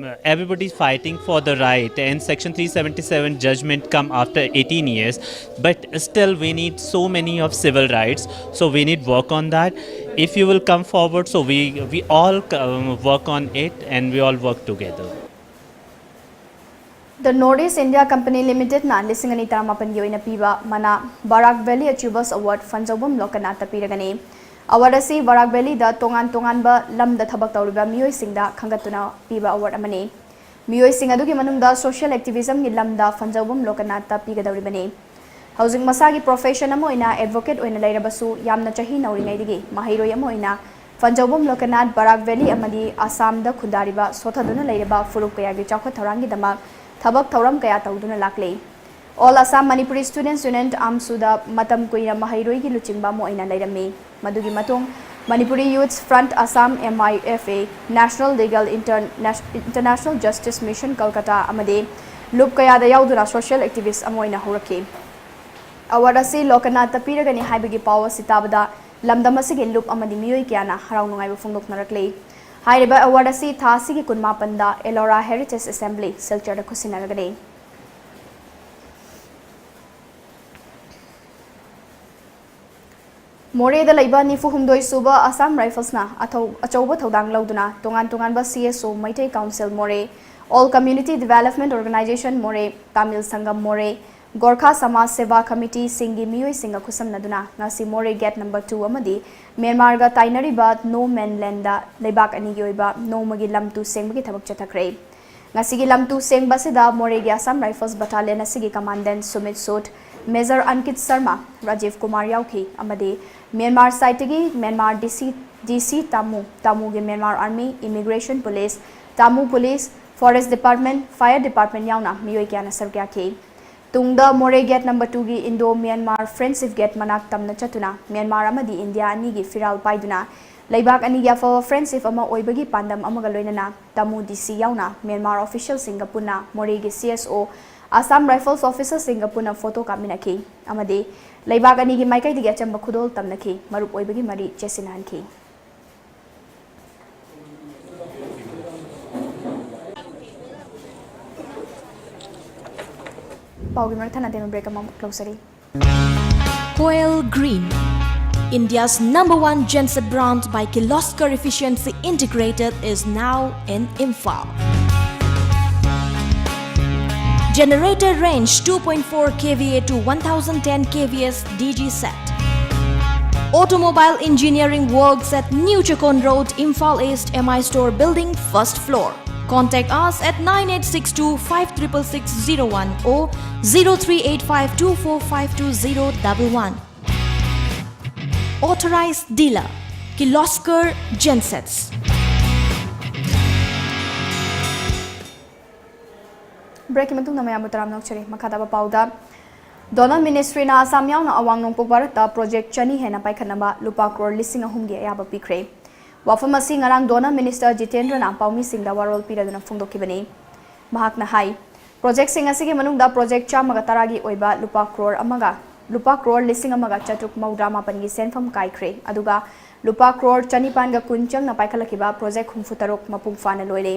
everybody is fighting for the right, and Section three seventy-seven judgment come after eighteen years, but still we need so many of civil rights. So we need work on that. If you will come forward, so we we all um, work on it and we all work together. The North East India Company Limitedꯅ ꯂꯤꯁꯤꯡ ꯑꯅꯤ ꯇꯔꯥꯃꯥꯄꯟꯒꯤ ꯑꯣꯏꯅ ꯄꯤꯕ ꯃꯅꯥ ꯕꯔꯥꯛ valley ꯑꯆꯤꯚꯔꯁ award ꯐꯟꯖꯧꯕꯝ ꯂꯣꯀꯅꯥꯊꯇ ꯄꯤꯔꯒꯅꯤ꯫ Award ꯑꯁꯤ ꯕꯔꯥꯛ valid ꯇꯣꯉꯥꯟ ꯇꯣꯉꯥꯟꯕ ꯂꯝꯗ ꯊꯕꯛ ꯇꯧꯔꯤꯕ ꯃꯤꯑꯣꯏꯁꯤꯡꯗ ꯈꯟꯒꯠꯇꯨꯅ ꯄꯤꯕ ꯑꯦꯋꯥꯔꯗ ꯑꯃꯅꯤ꯫ ꯃꯤꯑꯣꯏꯁꯤꯡ ꯑꯗꯨꯒꯤ ꯃꯅꯨꯡꯗ ꯁꯣꯁꯤꯌꯦꯜ ꯑꯦꯛꯇꯤꯚꯤꯖꯝꯒꯤ ꯂꯝꯗ ꯐꯟꯖꯧꯕꯝ ꯂꯣꯀꯅꯥꯊꯇ ꯄꯤꯒꯗꯧꯔꯤꯕꯅꯤ꯫ ꯍꯧꯖꯤꯛ ꯃꯁꯥꯒꯤ ꯄ꯭ꯔꯣꯐꯦꯁꯟ ꯑꯃ ꯑꯣꯏꯅ ꯑꯦꯗꯚꯣꯀꯦꯠ ꯑꯣꯏꯅ ꯂꯩꯔꯕꯁꯨ, ꯌꯥꯝꯅ ꯆꯍꯤ ꯅꯧꯔꯤꯉꯩꯗꯒꯤ ꯃꯍꯩꯔꯣꯏ ꯑꯃ ꯑꯣꯏꯅ ꯐꯟꯖꯧꯕꯝ ꯂꯣꯀꯅꯥꯊ ꯕꯔꯥꯛ ꯚꯦꯂꯤ ꯑꯃꯗꯤ ꯑꯁꯥꯝꯗ ꯈꯨꯟꯗꯥꯔꯤꯕ ꯁꯣꯊꯗꯨꯅ ꯂꯩꯔꯕ ꯐꯨꯔꯨꯞ ꯀꯌꯥꯒꯤ ꯆꯥꯎꯈꯠ ꯊꯧꯔꯥꯡꯒꯤꯗꯃꯛ ꯊꯕꯛ ꯊꯧꯔꯝ ꯀꯌꯥ ꯇꯧꯗꯨꯅ ꯂꯥꯛꯂꯤ꯫ All Assam Manipuri Students Union, ꯑꯥꯝꯁꯨꯗ ꯃꯇꯝ ꯀꯨꯏꯅ ꯃꯍꯩꯔꯣꯏꯒꯤ ꯂꯨꯆꯤꯡꯕ ꯑꯃ ꯑꯣꯏꯅ ꯂꯩꯔꯝꯃꯤ꯫ ꯃꯗꯨꯒꯤ ꯃꯇꯨꯡ Manipuri Youths Front Assam, M I F A, National Legal Inter-, International Justice Mission Kolkata ꯑꯃꯗꯤ ꯂꯨꯞ ꯀꯌꯥꯗ ꯌꯥꯎꯗꯨꯅ ꯁꯣꯁꯤꯌꯦꯜ ꯑꯦꯛꯇꯤꯚꯤꯁ꯭ꯠ ꯑꯃ ꯑꯣꯏꯅ ꯍꯧꯔꯛꯈꯤ꯫ ꯑꯦꯋꯥꯔꯗ ꯑꯁꯤ ꯂꯣꯀꯅꯥꯊꯇ ꯄꯤꯔꯒꯅꯤ ꯍꯥꯏꯕꯒꯤ ꯄꯥꯎ ꯑꯁꯤ ꯇꯥꯕꯗ ꯂꯝꯗꯝ ꯑꯁꯤꯒꯤ ꯂꯨꯞ ꯑꯃꯗꯤ ꯃꯤꯑꯣꯏ ꯀꯌꯥꯅ ꯍꯔꯥꯎ ꯅꯨꯡꯉꯥꯏꯕ ꯐꯣꯡꯗꯣꯛꯅꯔꯛꯂꯤ꯫ ꯍꯥꯏꯔꯤꯕ ꯑꯦꯋꯥꯔꯗ ꯑꯁꯤ ꯊꯥ ꯑꯁꯤꯒꯤ ꯀꯨꯟꯃꯥꯄꯟꯗ Ellora Heritage Assembly, ꯁꯤꯜꯆꯔꯗ ꯈꯨꯠꯁꯤꯟꯅꯔꯒꯅꯤ꯫ ꯃꯣꯔꯦꯗ ꯂꯩꯕ ꯅꯤꯐꯨ ꯍꯨꯝꯗꯣꯏ ꯁꯨꯕ ꯑꯁꯥꯝ ꯔꯥꯏꯐꯜꯁꯅ ꯑꯊꯧ-, ꯑꯆꯧꯕ ꯊꯧꯗꯥꯡ ꯂꯧꯗꯨꯅ ꯇꯣꯉꯥꯟ ꯇꯣꯉꯥꯟꯕ C S O, Meitei council ꯃꯣꯔꯦ, All Community Development Organization Moreh, Tamil Sangam Moreh, Gorkha Samaj Seva Committee ꯁꯤꯡꯒꯤ ꯃꯤꯑꯣꯏꯁꯤꯡꯒ ꯈꯨꯠꯁꯝꯅꯗꯨꯅ ꯉꯁꯤ ꯃꯣꯔꯦ ꯒꯦꯠ ꯅꯝꯕꯔ ꯇꯨ ꯑꯃꯗꯤ ꯃ꯭ꯌꯥꯟꯃꯥꯔꯒ ꯇꯥꯏꯅꯔꯤꯕ ꯅꯣ ꯃꯦꯟ ꯂꯦꯟꯗ ꯂꯩꯕꯥꯛ ꯑꯅꯤꯒꯤ ꯑꯣꯏꯕ ꯅꯣꯡꯃꯒꯤ ꯂꯝ ꯇꯨ ꯁꯦꯡꯕꯒꯤ ꯊꯕꯛ ꯆꯠꯊꯈ꯭ꯔꯦ꯫ ꯉꯁꯤꯒꯤ ꯂꯝ ꯇꯨ ꯁꯦꯡꯕ ꯑꯁꯤꯗ ꯃꯣꯔꯦꯒꯤ Assam Rifles Battalion ꯑꯁꯤꯒꯤ Commandant Sumit Sood, Major Ankit Sharma, Rajiv Kumar ꯌꯥꯎꯈꯤ ꯑꯃꯗꯤ ꯃ꯭ꯌꯥꯟꯃꯥꯔ ꯁꯥꯏꯠꯇꯒꯤ ꯃ꯭ꯌꯥꯟꯃꯥꯔ DC, DC ꯇꯥꯃꯨ, ꯇꯥꯃꯨꯒꯤ Myanmar Army, Immigration Police, Tamu Police, Forest Department, Fire Department ꯌꯥꯎꯅ ꯃꯤꯑꯣꯏ ꯀꯌꯥꯅ ꯁꯔꯨꯛ ꯌꯥꯈꯤ꯫ ꯇꯨꯡꯗ ꯃꯣꯔꯦ ꯒꯦꯠ ꯅꯝꯕꯔ ꯇꯨꯒꯤ Indo Myanmar Friendship Gate ꯃꯅꯥꯛ ꯇꯝꯅ ꯆꯠꯇꯨꯅ ꯃ꯭ꯌꯥꯟꯃꯥꯔ ꯑꯃꯗꯤ ꯏꯟꯗꯤꯌꯥ ꯑꯅꯤꯒꯤ ꯐꯤꯔꯥꯜ ꯄꯥꯏꯗꯨꯅ ꯂꯩꯕꯥꯛ ꯑꯅꯤꯒꯤ ꯑꯐꯕ friendship ꯑꯃ ꯑꯣꯏꯕꯒꯤ ꯄꯥꯟꯗꯝ ꯑꯃꯒ ꯂꯣꯏꯅꯅ ꯇꯥꯃꯨ DC ꯌꯥꯎꯅ ꯃ꯭ꯌꯥꯟꯃꯥꯔ officialꯁꯤꯡꯒ ꯄꯨꯟꯅ ꯃꯣꯔꯦꯒꯤ CSO, Assam Rifles officerꯁꯤꯡꯒ ꯄꯨꯟꯅ photo ꯀꯥꯞꯃꯤꯟꯅꯈꯤ ꯑꯃꯗꯤ ꯂꯩꯕꯥꯛ ꯑꯅꯤꯒꯤ ꯃꯥꯏꯀꯩꯗꯒꯤ ꯑꯆꯝꯕ ꯈꯨꯗꯣꯜ ꯇꯝꯅꯈꯤ, ꯃꯔꯨꯞ ꯑꯣꯏꯕꯒꯤ ꯃꯔꯤ ꯆꯦꯠꯁꯤꯟꯅꯍꯟꯈꯤ꯫ ꯄꯥꯎꯒꯤ ꯃꯔꯛ ꯊꯠꯅ ꯇꯦꯟꯕ break ꯑꯃꯃꯨꯛ ꯂꯧꯖꯔꯤ꯫ Koel Green, India's number one genset brand by Kirloskar Efficiency Integrated, is now in Imphal. Generator range two point four kVA to one thousand ten kVA DG set. Automobile engineering works at New Chakon Road, Imphal East, MI Store building, first floor. Contact us at nine eight six two five triple six zero one or zero three eight five two four five two zero double one. Authorized dealer, Kirloskar Gensets. Breakꯀꯤ ꯃꯇꯨꯡꯗ ꯃꯌꯥꯝꯕꯨ ꯇꯔꯥꯝꯅ ꯑꯣꯛꯆꯔꯤ꯫ ꯃꯈꯥ ꯇꯥꯕ ꯄꯥꯎꯗ, DoNER ministryꯅ Assam ꯌꯥꯎꯅ ꯑꯋꯥꯡ ꯅꯣꯡꯄꯣꯛ ꯚꯥꯔꯠꯇ project ꯆꯅꯤ ꯍꯦꯟꯅ ꯄꯥꯏꯈꯠꯅꯕ ꯂꯨꯄꯥ ꯀ꯭ꯔꯣꯔ ꯂꯤꯁꯤꯡ ꯑꯍꯨꯝꯒꯤ ꯑꯌꯥꯕ ꯄꯤꯈ꯭ꯔꯦ꯫ ꯋꯥꯐꯝ ꯑꯁꯤ ꯉꯔꯥꯡ DoNER minister ꯖꯤꯇꯦꯟꯗ꯭ꯔꯅ ꯄꯥꯎꯃꯤꯁꯤꯡꯗ ꯋꯥꯔꯣꯜ ꯄꯤꯔꯗꯨꯅ ꯐꯣꯡꯗꯣꯛꯈꯤꯕꯅꯤ꯫ ꯃꯍꯥꯛꯅ ꯍꯥꯏ, projectꯁꯤꯡ ꯑꯁꯤꯒꯤ ꯃꯅꯨꯡꯗ project ꯆꯥꯝꯃꯒ ꯇꯔꯥꯒꯤ ꯑꯣꯏꯕ ꯂꯨꯄꯥ ꯀ꯭ꯔꯣꯔ ꯑꯃꯒ, ꯂꯨꯄꯥ ꯀ꯭ꯔꯣꯔ ꯂꯤꯁꯤꯡ ꯑꯃꯒ ꯆꯥꯇ꯭ꯔꯨꯛ ꯃꯧꯗ꯭ꯔꯥ ꯃꯥꯄꯟꯒꯤ ꯁꯦꯟꯐꯝ ꯀꯥꯏꯈ꯭ꯔꯦ, ꯑꯗꯨꯒ ꯂꯨꯄꯥ ꯀ꯭ꯔꯣꯔ ꯆꯅꯤꯄꯥꯟꯒ ꯀꯨꯟ ꯆꯪꯅ ꯄꯥꯏꯈꯠꯂꯛꯈꯤꯕ project ꯍꯨꯝꯐꯨ ꯇꯔꯨꯛ ꯃꯄꯨꯡ ꯐꯥꯅ ꯂꯣꯏꯔꯦ꯫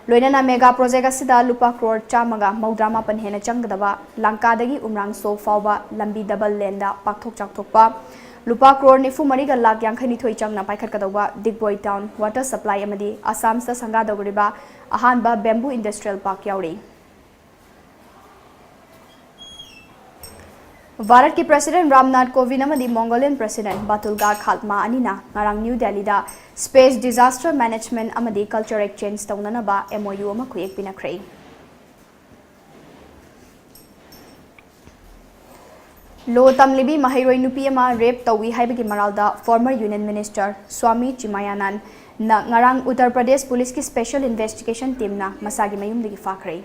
ꯂꯣꯏꯅꯅ mega project ꯑꯁꯤꯗ ꯂꯨꯄꯥ ꯀ꯭ꯔꯣꯔ ꯆꯥꯝꯃꯒ ꯃꯧꯗ꯭ꯔꯥ ꯃꯥꯄꯟ ꯍꯦꯟꯅ ꯆꯪꯒꯗꯕ ꯂꯪꯀꯥꯗꯒꯤ ꯎꯝꯔꯥꯡꯁꯣ ꯐꯥꯎꯕ ꯂꯝꯕꯤ double laneꯗ ꯄꯥꯛꯊꯣꯛ ꯆꯥꯎꯊꯣꯛꯄ, ꯂꯨꯄꯥ ꯀ꯭ꯔꯣꯔ ꯅꯤꯐꯨ ꯃꯔꯤꯒ ꯂꯥꯈ ꯌꯥꯡꯈꯩ ꯅꯤꯊꯣꯏ ꯆꯪꯅ ꯄꯥꯏꯈꯠꯀꯗꯧꯕ ꯗꯤꯒꯕꯣꯏ ꯇꯥꯎꯟ ꯋꯥꯇꯔ ꯁꯄ꯭ꯂꯥꯏ ꯑꯃꯗꯤ ꯑꯁꯥꯝꯁꯇ ꯁꯪꯒꯥꯗꯧꯔꯤꯕ ꯑꯍꯥꯟꯕ ꯕꯦꯝꯕꯨ ꯏꯟꯗꯁꯇ꯭ꯔꯤꯌꯦꯜ ꯄꯥꯔꯛ ꯌꯥꯎꯔꯤ꯫ ꯚꯥꯔꯠꯀꯤ ꯄ꯭ꯔꯁꯤꯗꯦꯟ ꯔꯥꯝꯅꯥꯊ ꯀꯣꯕꯤꯟꯗ ꯑꯃꯗꯤ ꯃꯣꯡꯒꯣꯂꯤꯌꯟ ꯄ꯭ꯔꯁꯤꯗꯦꯟ ꯕꯥꯇꯨꯜꯒꯥ ꯈꯥꯜꯃꯥ ꯑꯅꯤꯅ ꯉꯔꯥꯡ ꯅ꯭ꯌꯨ ꯗꯦꯜꯂꯤꯗ ꯁ꯭ꯄꯦꯁ ꯗꯤꯖꯥꯁꯇꯔ ꯃꯦꯅꯦꯖꯃꯦꯟꯠ ꯑꯃꯗꯤ ꯀꯜꯆꯔ ꯑꯦꯛꯁꯆꯦꯟꯖ ꯇꯧꯅꯅꯕ ꯑꯦꯝ ꯑꯣ ꯌꯨ ꯑꯃ ꯈꯨꯌꯦꯛ ꯄꯤꯅꯈ꯭ꯔꯦ꯫ ꯂꯣ ꯇꯝꯂꯤꯕꯤ ꯃꯍꯩꯔꯣꯏ ꯅꯨꯄꯤ ꯑꯃ ꯔꯦꯞ ꯇꯧꯏ ꯍꯥꯏꯕꯒꯤ ꯃꯔꯥꯜꯗ ꯐꯣꯔꯃꯔ ꯌꯨꯅꯤꯌꯟ ꯃꯤꯅꯤꯁꯇꯔ ꯁ꯭ꯋꯥꯃꯤ ꯆꯤꯃꯥꯌꯥꯅꯟꯗꯅ ꯉꯔꯥꯡ ꯎꯠꯇꯔ ꯄ꯭ꯔꯗꯦꯁ ꯄꯨꯂꯤꯁꯀꯤ ꯁ꯭ꯄꯦꯁꯦꯜ ꯏꯟꯚꯦꯁꯇꯤꯒꯦꯁꯟ ꯇꯤꯝꯅ ꯃꯁꯥꯒꯤ ꯃꯌꯨꯝꯗꯒꯤ ꯐꯥꯈ꯭ꯔꯦ꯫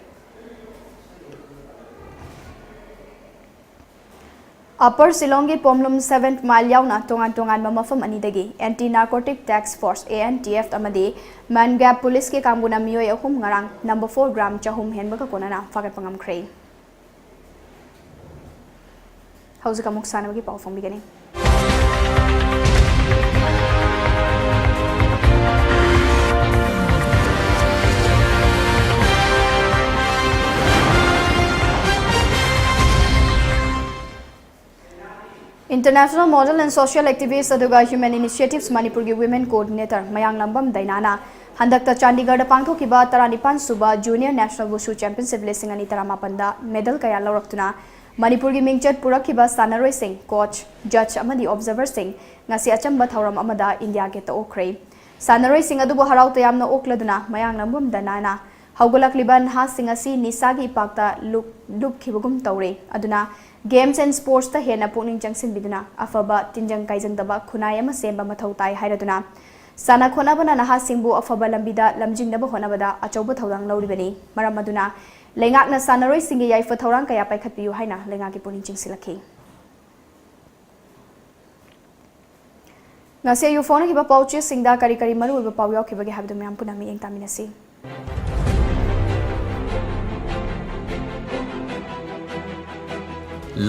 ꯑꯄꯔ ꯁꯤꯂꯣꯡꯒꯤ ꯄꯣꯝꯂꯨꯝ ꯁꯚꯦꯟ ꯃꯥꯏꯜ ꯌꯥꯎꯅ ꯇꯣꯉꯥꯟ ꯇꯣꯉꯥꯟꯕ ꯃꯐꯝ ꯑꯅꯤꯗꯒꯤ ꯑꯦꯟꯇꯤ ꯅꯥꯔꯀꯣꯇꯤꯛ ꯇꯥꯛꯁ force, A N T F, ꯑꯃꯗꯤ ꯃꯟꯒ꯭ꯌꯥꯞ ꯄꯨꯂꯤꯁꯀꯤ ꯀꯥꯡꯕꯨꯅ ꯃꯤꯑꯣꯏ ꯑꯍꯨꯝ ꯉꯔꯥꯡ ꯅꯝꯕꯔ ꯐꯣꯔ ꯒ꯭ꯔꯥꯝ ꯆꯍꯨꯝ ꯍꯦꯟꯕꯒ ꯀꯣꯟꯅꯅ ꯐꯥꯒꯠꯄ ꯉꯝꯈ꯭ꯔꯦ꯫ ꯍꯧꯖꯤꯛ ꯑꯃꯨꯛ ꯁꯥꯟꯅꯕꯒꯤ ꯄꯥꯎ ꯐꯣꯡꯕꯤꯒꯅꯤ꯫ International model and social activist ꯑꯗꯨꯒ Human Initiatives ꯃꯅꯤꯄꯨꯔꯒꯤ women coordinator ꯃꯌꯥꯡꯂꯝꯕꯝ ꯗꯥꯏꯅꯥꯅ ꯍꯟꯗꯛꯇ ꯆꯥꯟꯗꯤꯒꯔꯗ ꯄꯥꯡꯊꯣꯛꯈꯤꯕ ꯇꯔꯥꯅꯤꯄꯥꯟ ꯁꯨꯕ Junior National Wushu Championship ꯂꯤꯁꯤꯡ ꯑꯅꯤ ꯇꯔꯥꯃꯥꯄꯟꯗ medal ꯀꯌꯥ ꯂꯧꯔꯛꯇꯨꯅ ꯃꯅꯤꯄꯨꯔꯒꯤ ꯃꯤꯡꯆꯠ ꯄꯨꯔꯛꯈꯤꯕ ꯁꯥꯟꯅꯔꯣꯏꯁꯤꯡ, coach, judge ꯑꯃꯗꯤ observerꯁꯤꯡ ꯉꯁꯤ ꯑꯆꯝꯕ ꯊꯧꯔꯝ ꯑꯃꯗ ꯏꯟꯗꯤꯌꯥ ꯒꯦꯠꯇ ꯑꯣꯛꯈ꯭ꯔꯦ꯫ ꯁꯥꯟꯅꯔꯣꯏꯁꯤꯡ ꯑꯗꯨꯕꯨ ꯍꯔꯥꯎ ꯇꯌꯥꯝꯅ ꯑꯣꯛꯂꯗꯨꯅ ꯃꯌꯥꯡꯂꯝꯕꯝ ꯗꯥꯏꯅꯥꯅ ꯍꯧꯒꯠꯂꯛꯂꯤꯕ ꯅꯍꯥꯁꯤꯡ ꯑꯁꯤ ꯅꯤꯁꯥꯒꯤ ꯏꯄꯥꯛꯇ ꯂꯨꯞ-, ꯂꯨꯞꯈꯤꯕꯒꯨꯝ ꯇꯧꯔꯦ꯫ ꯑꯗꯨꯅ Games and Sportsꯇ ꯍꯦꯟꯅ ꯄꯨꯛꯅꯤꯡ ꯆꯪꯁꯤꯟꯕꯤꯗꯨꯅ ꯑꯐꯕ ꯇꯤꯟꯖꯪ ꯀꯥꯏꯖꯪꯗꯕ ꯈꯨꯟꯅꯥꯏ ꯑꯃ ꯁꯦꯝꯕ ꯃꯊꯧ ꯇꯥꯏ ꯍꯥꯏꯔꯗꯨꯅ ꯁꯥꯟꯅ ꯈꯣꯠꯅꯕꯅ ꯅꯍꯥꯁꯤꯡꯕꯨ ꯑꯐꯕ ꯂꯝꯕꯤꯗ ꯂꯝꯖꯤꯡꯅꯕ ꯍꯣꯠꯅꯕꯗ ꯑꯆꯧꯕ ꯊꯧꯗꯥꯡ ꯂꯧꯔꯤꯕꯅꯤ꯫ ꯃꯔꯝ ꯑꯗꯨꯅ ꯂꯩꯉꯥꯛꯅ ꯁꯥꯟꯅꯔꯣꯏꯁꯤꯡꯒꯤ ꯌꯥꯏꯐ ꯊꯧꯔꯥꯡ ꯀꯌꯥ ꯄꯥꯏꯈꯠꯄꯤꯌꯨ ꯍꯥꯏꯅ ꯂꯩꯉꯥꯛꯀꯤ ꯄꯨꯛꯅꯤꯡ ꯆꯤꯡꯁꯤꯜꯂꯛꯈꯤ꯫ ꯉꯁꯤ ꯑꯌꯨꯛ ꯐꯣꯡꯅꯈꯤꯕ ꯄꯥꯎꯆꯦꯁꯤꯡꯗ ꯀꯔꯤ ꯀꯔꯤ ꯃꯔꯨꯑꯣꯏꯕ ꯄꯥꯎ ꯌꯥꯎꯈꯤꯕꯒꯦ ꯍꯥꯏꯕꯗꯨ ꯃꯌꯥꯝ ꯄꯨꯟꯅ ꯃꯤꯠꯌꯦꯡ ꯇꯥꯃꯤꯟꯅꯁꯤ꯫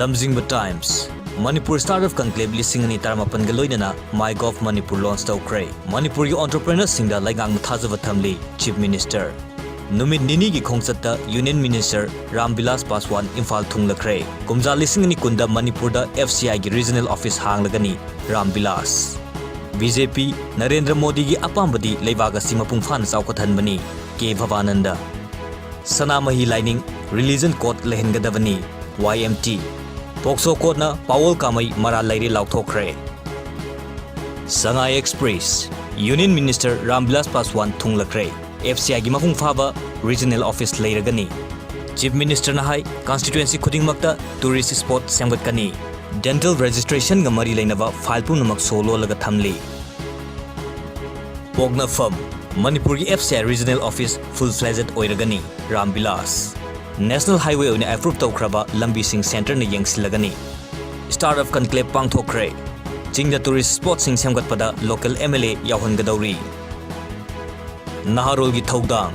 ꯂꯝꯖꯤꯡꯕ ꯇꯥꯏꯝꯁ꯫ ꯃꯅꯤꯄꯨꯔ Startup Conclave ꯂꯤꯁꯤꯡ ꯑꯅꯤ ꯇꯔꯥꯃꯥꯄꯟꯒ ꯂꯣꯏꯅꯅ MyGov Manipur launch ꯇꯧꯈ꯭ꯔꯦ꯫ ꯃꯅꯤꯄꯨꯔꯒꯤ entrepreneurꯁꯤꯡꯗ ꯂꯩꯉꯥꯛꯅ ꯊꯥꯖꯕ ꯊꯝꯂꯤ, Chief Minister꯫ ꯅꯨꯃꯤꯠ ꯅꯤꯅꯤꯒꯤ ꯈꯣꯡꯆꯠꯇ Union Minister ꯔꯥꯝ ꯕꯤꯂꯥꯁ ꯄꯥꯁꯋꯥꯟ ꯏꯝꯐꯥꯜ ꯊꯨꯡꯂꯈ꯭ꯔꯦ꯫ ꯀꯨꯝꯖꯥ ꯂꯤꯁꯤꯡ ꯑꯅꯤ ꯀꯨꯟꯗ ꯃꯅꯤꯄꯨꯔꯗ F C I ꯒꯤ regional office ꯍꯥꯡꯂꯒꯅꯤ Ram Bilas. B J P, Narendra ꯃꯣꯗꯤꯒꯤ ꯑꯄꯥꯝꯕꯗꯤ ꯂꯩꯕꯥꯛ ꯑꯁꯤ ꯃꯄꯨꯡ ꯐꯥꯅ ꯆꯥꯎꯈꯠꯍꯟꯕꯅꯤ, ꯀꯦ ꯚꯕꯥꯅꯟꯗ꯫ ꯁꯅꯥꯃꯍꯤ ꯂꯥꯏꯅꯤꯡ, religion code ꯂꯩꯍꯟꯒꯗꯕꯅꯤ, Y M T꯫ ꯄꯣꯛꯁꯣ ꯀꯣꯔꯠꯅ ꯄꯥꯋꯣꯜ ꯀꯥꯃꯩ ꯃꯔꯥꯜ ꯂꯩꯔꯦ ꯂꯥꯎꯊꯣꯛꯈ꯭ꯔꯦ꯫ ꯁꯉꯥꯏ Express, Union Minister Ram Bilas Paswan ꯊꯨꯡꯂꯈ꯭ꯔꯦ꯫ F C I ꯒꯤ ꯃꯄꯨꯡ ꯐꯥꯕ regional office ꯂꯩꯔꯒꯅꯤ꯫ Chief Minister ꯅ ꯍꯥꯏ, constituency ꯈꯨꯗꯤꯡꯃꯛꯇ tourist spot ꯁꯦꯝꯒꯠꯀꯅꯤ꯫ Dental registration ꯒ ꯃꯔꯤ ꯂꯩꯅꯕ file ꯄꯨꯝꯅꯃꯛ ꯁꯣ ꯂꯣꯜꯂꯒ ꯊꯝꯂꯤ꯫ ꯄꯣꯛꯅꯐꯝ, ꯃꯅꯤꯄꯨꯔꯒꯤ F C I regional office full fledged ꯑꯣꯏꯔꯒꯅꯤ, ꯔꯥꯝ ꯕꯤꯂꯥꯁ꯫ National Highway ꯑꯣꯏꯅ approve ꯇꯧꯈ꯭ꯔꯕ ꯂꯝꯕꯤꯁꯤꯡ centre ꯅ ꯌꯦꯡꯁꯤꯜꯂꯒꯅꯤ꯫ Startup Conclave ꯄꯥꯡꯊꯣꯛꯈ꯭ꯔꯦ꯫ ꯆꯤꯡꯗ tourist spot ꯁꯤꯡ ꯁꯦꯝꯒꯠꯄꯗ local M L A ꯌꯥꯎꯍꯟꯒꯗꯧꯔꯤ꯫ ꯅꯍꯥꯔꯣꯜꯒꯤ ꯊꯧꯗꯥꯡ,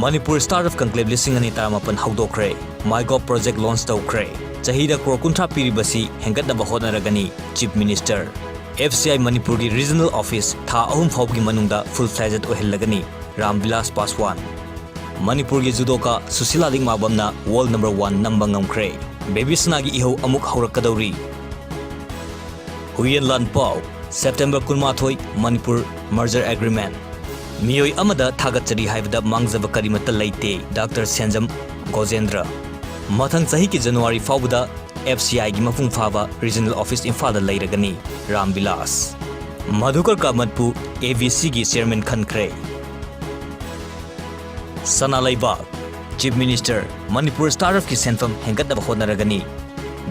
ꯃꯅꯤꯄꯨꯔ Startup Conclave ꯂꯤꯁꯤꯡ ꯑꯅꯤ ꯇꯔꯥꯃꯥꯄꯟ ꯍꯧꯗꯣꯛꯈ꯭ꯔꯦ꯫ MyGov project launch ꯇꯧꯈ꯭ꯔꯦ꯫ ꯆꯍꯤꯗ ꯀ꯭ꯔꯣꯔ ꯀꯨꯟꯊ꯭ꯔꯥ ꯄꯤꯔꯤꯕꯁꯤ ꯍꯦꯟꯒꯠꯅꯕ ꯍꯣꯠꯅꯔꯒꯅꯤ, Chief Minister꯫ F C I ꯃꯅꯤꯄꯨꯔꯒꯤ regional office ꯊꯥ ꯑꯍꯨꯝ ꯐꯥꯎꯕꯒꯤ ꯃꯅꯨꯡꯗ full fledged ꯑꯣꯏꯍꯜꯂꯒꯅꯤ, ꯔꯥꯝ ꯕꯤꯂꯥꯁ ꯄꯥꯁꯋꯥꯟ꯫ ꯃꯅꯤꯄꯨꯔꯒꯤ judoka Sushila ꯂꯤꯛꯃꯥꯕꯝꯅ world number one ꯅꯝꯕ ꯉꯝꯈ꯭ꯔꯦ꯫ ꯕꯦꯕꯤ ꯁꯅꯥꯒꯤ ꯏꯍꯧ ꯑꯃꯨꯛ ꯍꯧꯔꯛꯀꯗꯧꯔꯤ꯫ ꯍꯨꯏꯌꯦꯟ ꯂꯥꯟ ꯄꯥꯎ, September ꯀꯨꯟꯃꯥꯊꯣꯏ, ꯃꯅꯤꯄꯨꯔ merger agreement꯫ ꯃꯤꯑꯣꯏ ꯑꯃꯗ ꯊꯥꯒꯠꯆꯔꯤ ꯍꯥꯏꯕꯗ ꯃꯥꯡꯖꯕ ꯀꯔꯤꯃꯠꯇ ꯂꯩꯇꯦ, ꯗꯥꯛꯇꯔ ꯁꯦꯟꯖꯝ ꯒꯣꯖꯦꯟꯗ꯭ꯔ꯫ ꯃꯊꯪ ꯆꯍꯤꯒꯤ January ꯐꯥꯎꯕꯗ F C I ꯒꯤ ꯃꯄꯨꯡ ꯐꯥꯕ regional office ꯏꯝꯐꯥꯜꯗ ꯂꯩꯔꯒꯅꯤ, ꯔꯥꯝ ꯕꯤꯂꯥꯁ꯫ ꯃꯙꯨꯀꯔ ꯀꯥꯃꯠꯄꯨ A V C ꯒꯤ chairman ꯈꯟꯈ꯭ꯔꯦ꯫ ꯁꯅꯥ ꯂꯩꯕꯥꯛ, Chief Minister, ꯃꯅꯤꯄꯨꯔ startup ꯀꯤ ꯁꯦꯟꯐꯝ ꯍꯦꯟꯒꯠꯅꯕ ꯍꯣꯠꯅꯔꯒꯅꯤ꯫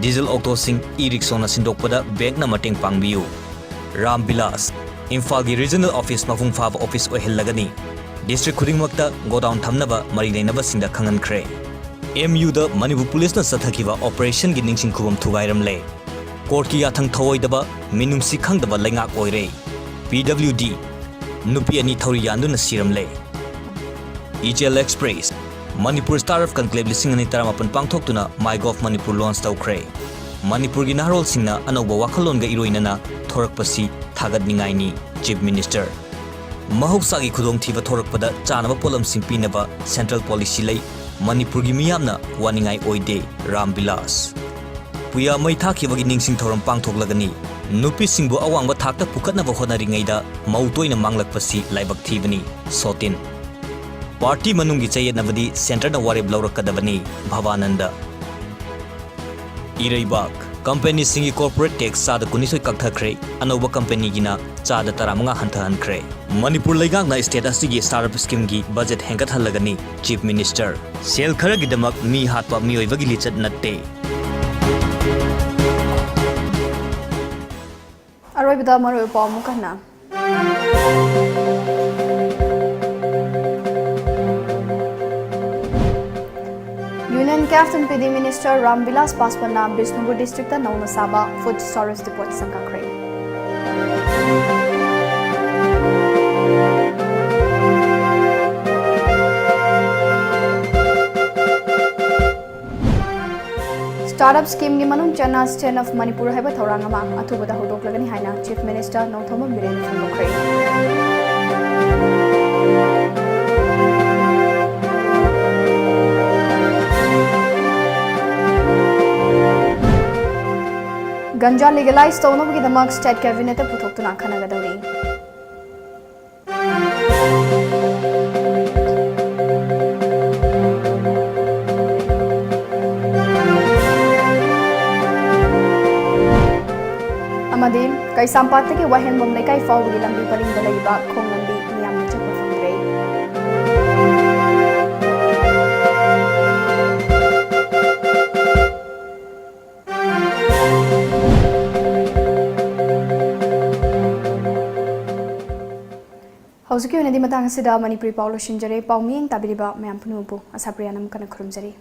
Diesel auto ꯁꯤꯡ e-rickshaw ꯅ ꯁꯤꯟꯗꯣꯛꯄꯗ bank ꯅ ꯃꯇꯦꯡ ꯄꯥꯡꯕꯤꯌꯨ꯫ ꯔꯥꯝ ꯕꯤꯂꯥꯁ, ꯏꯝꯐꯥꯜꯒꯤ regional office ꯃꯄꯨꯡ ꯐꯥꯕ office ꯑꯣꯏꯍꯜꯂꯒꯅꯤ꯫ District ꯈꯨꯗꯤꯡꯃꯛꯇ godown ꯊꯝꯅꯕ ꯃꯔꯤ ꯂꯩꯅꯕꯁꯤꯡꯗ ꯈꯪꯍꯟꯈ꯭ꯔꯦ꯫ M U ꯗ ꯃꯅꯤꯄꯨꯔ police ꯅ ꯆꯠꯊꯈꯤꯕ operation ꯒꯤ ꯅꯤꯡꯁꯤꯡ ꯈꯨꯕꯝ ꯊꯨꯒꯥꯏꯔꯝꯂꯦ꯫ Court ꯀꯤ ꯌꯥꯊꯪ ꯊꯧꯑꯣꯏꯗꯕ, ꯃꯤꯅꯨꯡꯁꯤ ꯈꯪꯗꯕ ꯂꯩꯉꯥꯛ ꯑꯣꯏꯔꯦ꯫ P W D, ꯅꯨꯄꯤ ꯑꯅꯤ ꯊꯧꯔꯤ ꯌꯥꯟꯗꯨꯅ ꯁꯤꯔꯝꯂꯦ꯫ ꯏꯆꯦꯜ Express, ꯃꯅꯤꯄꯨꯔ Startup Conclave ꯂꯤꯁꯤꯡ ꯑꯅꯤ ꯇꯔꯥꯃꯥꯄꯟ ꯄꯥꯡꯊꯣꯛꯇꯨꯅ MyGov ꯃꯅꯤꯄꯨꯔ launch ꯇꯧꯈ꯭ꯔꯦ꯫ ꯃꯅꯤꯄꯨꯔꯒꯤ ꯅꯍꯥꯔꯣꯜꯁꯤꯡꯅ ꯑꯅꯧꯕ ꯋꯥꯈꯜꯂꯣꯟꯒ ꯏꯔꯣꯏꯅꯅ ꯊꯣꯔꯛꯄꯁꯤ ꯊꯥꯒꯠꯅꯤꯡꯉꯥꯏꯅꯤ, Chief Minister꯫ ꯃꯍꯧꯁꯥꯒꯤ ꯈꯨꯗꯣꯡꯊꯤꯕ ꯊꯣꯔꯛꯄꯗ ꯆꯥꯅꯕ ꯄꯣꯠꯂꯝꯁꯤꯡ ꯄꯤꯅꯕ central policy ꯂꯩ꯫ ꯃꯅꯤꯄꯨꯔꯒꯤ ꯃꯤꯌꯥꯝꯅ ꯋꯥꯅꯤꯡꯉꯥꯏ ꯑꯣꯏꯗꯦ, ꯔꯥꯝ ꯕꯤꯂꯥꯁ꯫ ꯄꯨꯌꯥ ꯃꯩ ꯊꯥꯈꯤꯕꯒꯤ ꯅꯤꯡꯁꯤꯡ ꯊꯧꯔꯝ ꯄꯥꯡꯊꯣꯛꯂꯒꯅꯤ꯫ ꯅꯨꯄꯤꯁꯤꯡꯕꯨ ꯑꯋꯥꯡꯕ ꯊꯥꯛꯇ ꯄꯨꯈꯠꯅꯕ ꯍꯣꯠꯅꯔꯤꯉꯩꯗ ꯃꯧ ꯇꯣꯏꯅ ꯃꯥꯡꯂꯛꯄꯁꯤ ꯂꯥꯏꯕꯛ ꯊꯤꯕꯅꯤ, ꯁꯣꯇꯤꯟ꯫ Party ꯃꯅꯨꯡꯒꯤ ꯆꯌꯦꯠꯅꯕꯗꯤ centreꯅ ꯋꯥꯔꯦꯞ ꯂꯧꯔꯛꯀꯗꯕꯅꯤ, ꯚꯕꯥꯅꯟꯗ꯫ ꯏꯔꯩꯕꯥꯛ꯫ Companyꯁꯤꯡꯒꯤ corporate tax ꯆꯥꯗ ꯀꯨꯟꯅꯤꯊꯣꯏ ꯀꯛꯊꯈ꯭ꯔꯦ, ꯑꯅꯧꯕ companyꯒꯤꯅ ꯆꯥꯗ ꯇꯔꯥꯃꯉꯥ ꯍꯟꯊꯍꯟꯈ꯭ꯔꯦ꯫ ꯃꯅꯤꯄꯨꯔ ꯂꯩꯉꯥꯛꯅ state ꯑꯁꯤꯒꯤ startup schemeꯒꯤ budget ꯍꯦꯟꯒꯠꯍꯜꯂꯒꯅꯤ, Chief Minister꯫ ꯁꯦꯜ ꯈꯔꯒꯤꯗꯃꯛ ꯃꯤ ꯍꯥꯠꯄ ꯃꯤꯑꯣꯏꯕꯒꯤ ꯂꯤꯆꯠ ꯅꯠꯇꯦ꯫ ꯑꯔꯣꯏꯕꯗ ꯃꯔꯨꯑꯣꯏꯕ ꯄꯥꯎ ꯑꯃꯨꯛ ꯍꯟꯅ꯫ Union Cash and P D Minister Ram Bilas ꯄꯥꯁꯋꯥꯟꯅ ꯕꯤꯁꯅꯨꯄꯨꯔ districtꯇ ꯅꯧꯅ ꯁꯥꯕ food storage depot ꯁꯪꯒꯥꯈ꯭ꯔꯦ꯫ Startup schemeꯒꯤ ꯃꯅꯨꯡ ꯆꯟꯅ Stand Up Manipur ꯍꯥꯏꯕ ꯊꯧꯔꯥꯡ ꯑꯃ ꯑꯊꯨꯕꯗ ꯍꯧꯗꯣꯛꯂꯒꯅꯤ ꯍꯥꯏꯅ Chief Minister Nongthombam ꯕꯤꯔꯦꯟꯅ ꯐꯣꯡꯗꯣꯛꯈ꯭ꯔꯦ꯫ Ganja legalize ꯇꯧꯅꯕꯒꯤꯗꯃꯛ state cabinetꯇ ꯄꯨꯊꯣꯛꯇꯨꯅ ꯈꯟꯅꯒꯗꯧꯔꯤ꯫ ꯑꯃꯗꯤ ꯀꯩꯁꯥꯝꯄꯥꯠꯇꯒꯤ ꯋꯥꯍꯦꯡꯕꯝ ꯂꯩꯀꯥꯏ ꯐꯥꯎꯕꯒꯤ ꯂꯝꯕꯤ ꯄꯔꯤꯡꯗ ꯂꯩꯔꯤꯕ ꯈꯣꯡ ꯂꯝꯕꯤ ꯃꯤꯌꯥꯝꯅ ꯆꯠꯄ ꯐꯪꯗ꯭ꯔꯦ꯫ ꯍꯧꯖꯤꯛꯀꯤ ꯑꯣꯏꯅꯗꯤ ꯃꯇꯥꯡ ꯑꯁꯤꯗ ꯃꯅꯤꯄꯨꯔꯤ ꯄꯥꯎ ꯂꯣꯏꯁꯤꯟꯖꯔꯦ꯫ ꯄꯥꯎ ꯃꯤꯠꯌꯦꯡ ꯇꯥꯕꯤꯔꯤꯕ ꯃꯌꯥꯝ ꯄꯨꯝꯅꯃꯛꯄꯨ ꯑꯁꯥꯄ꯭ꯔꯤꯌꯥꯅ ꯑꯃꯨꯛ ꯍꯟꯅ ꯈꯨꯔꯨꯝꯖꯔꯤ꯫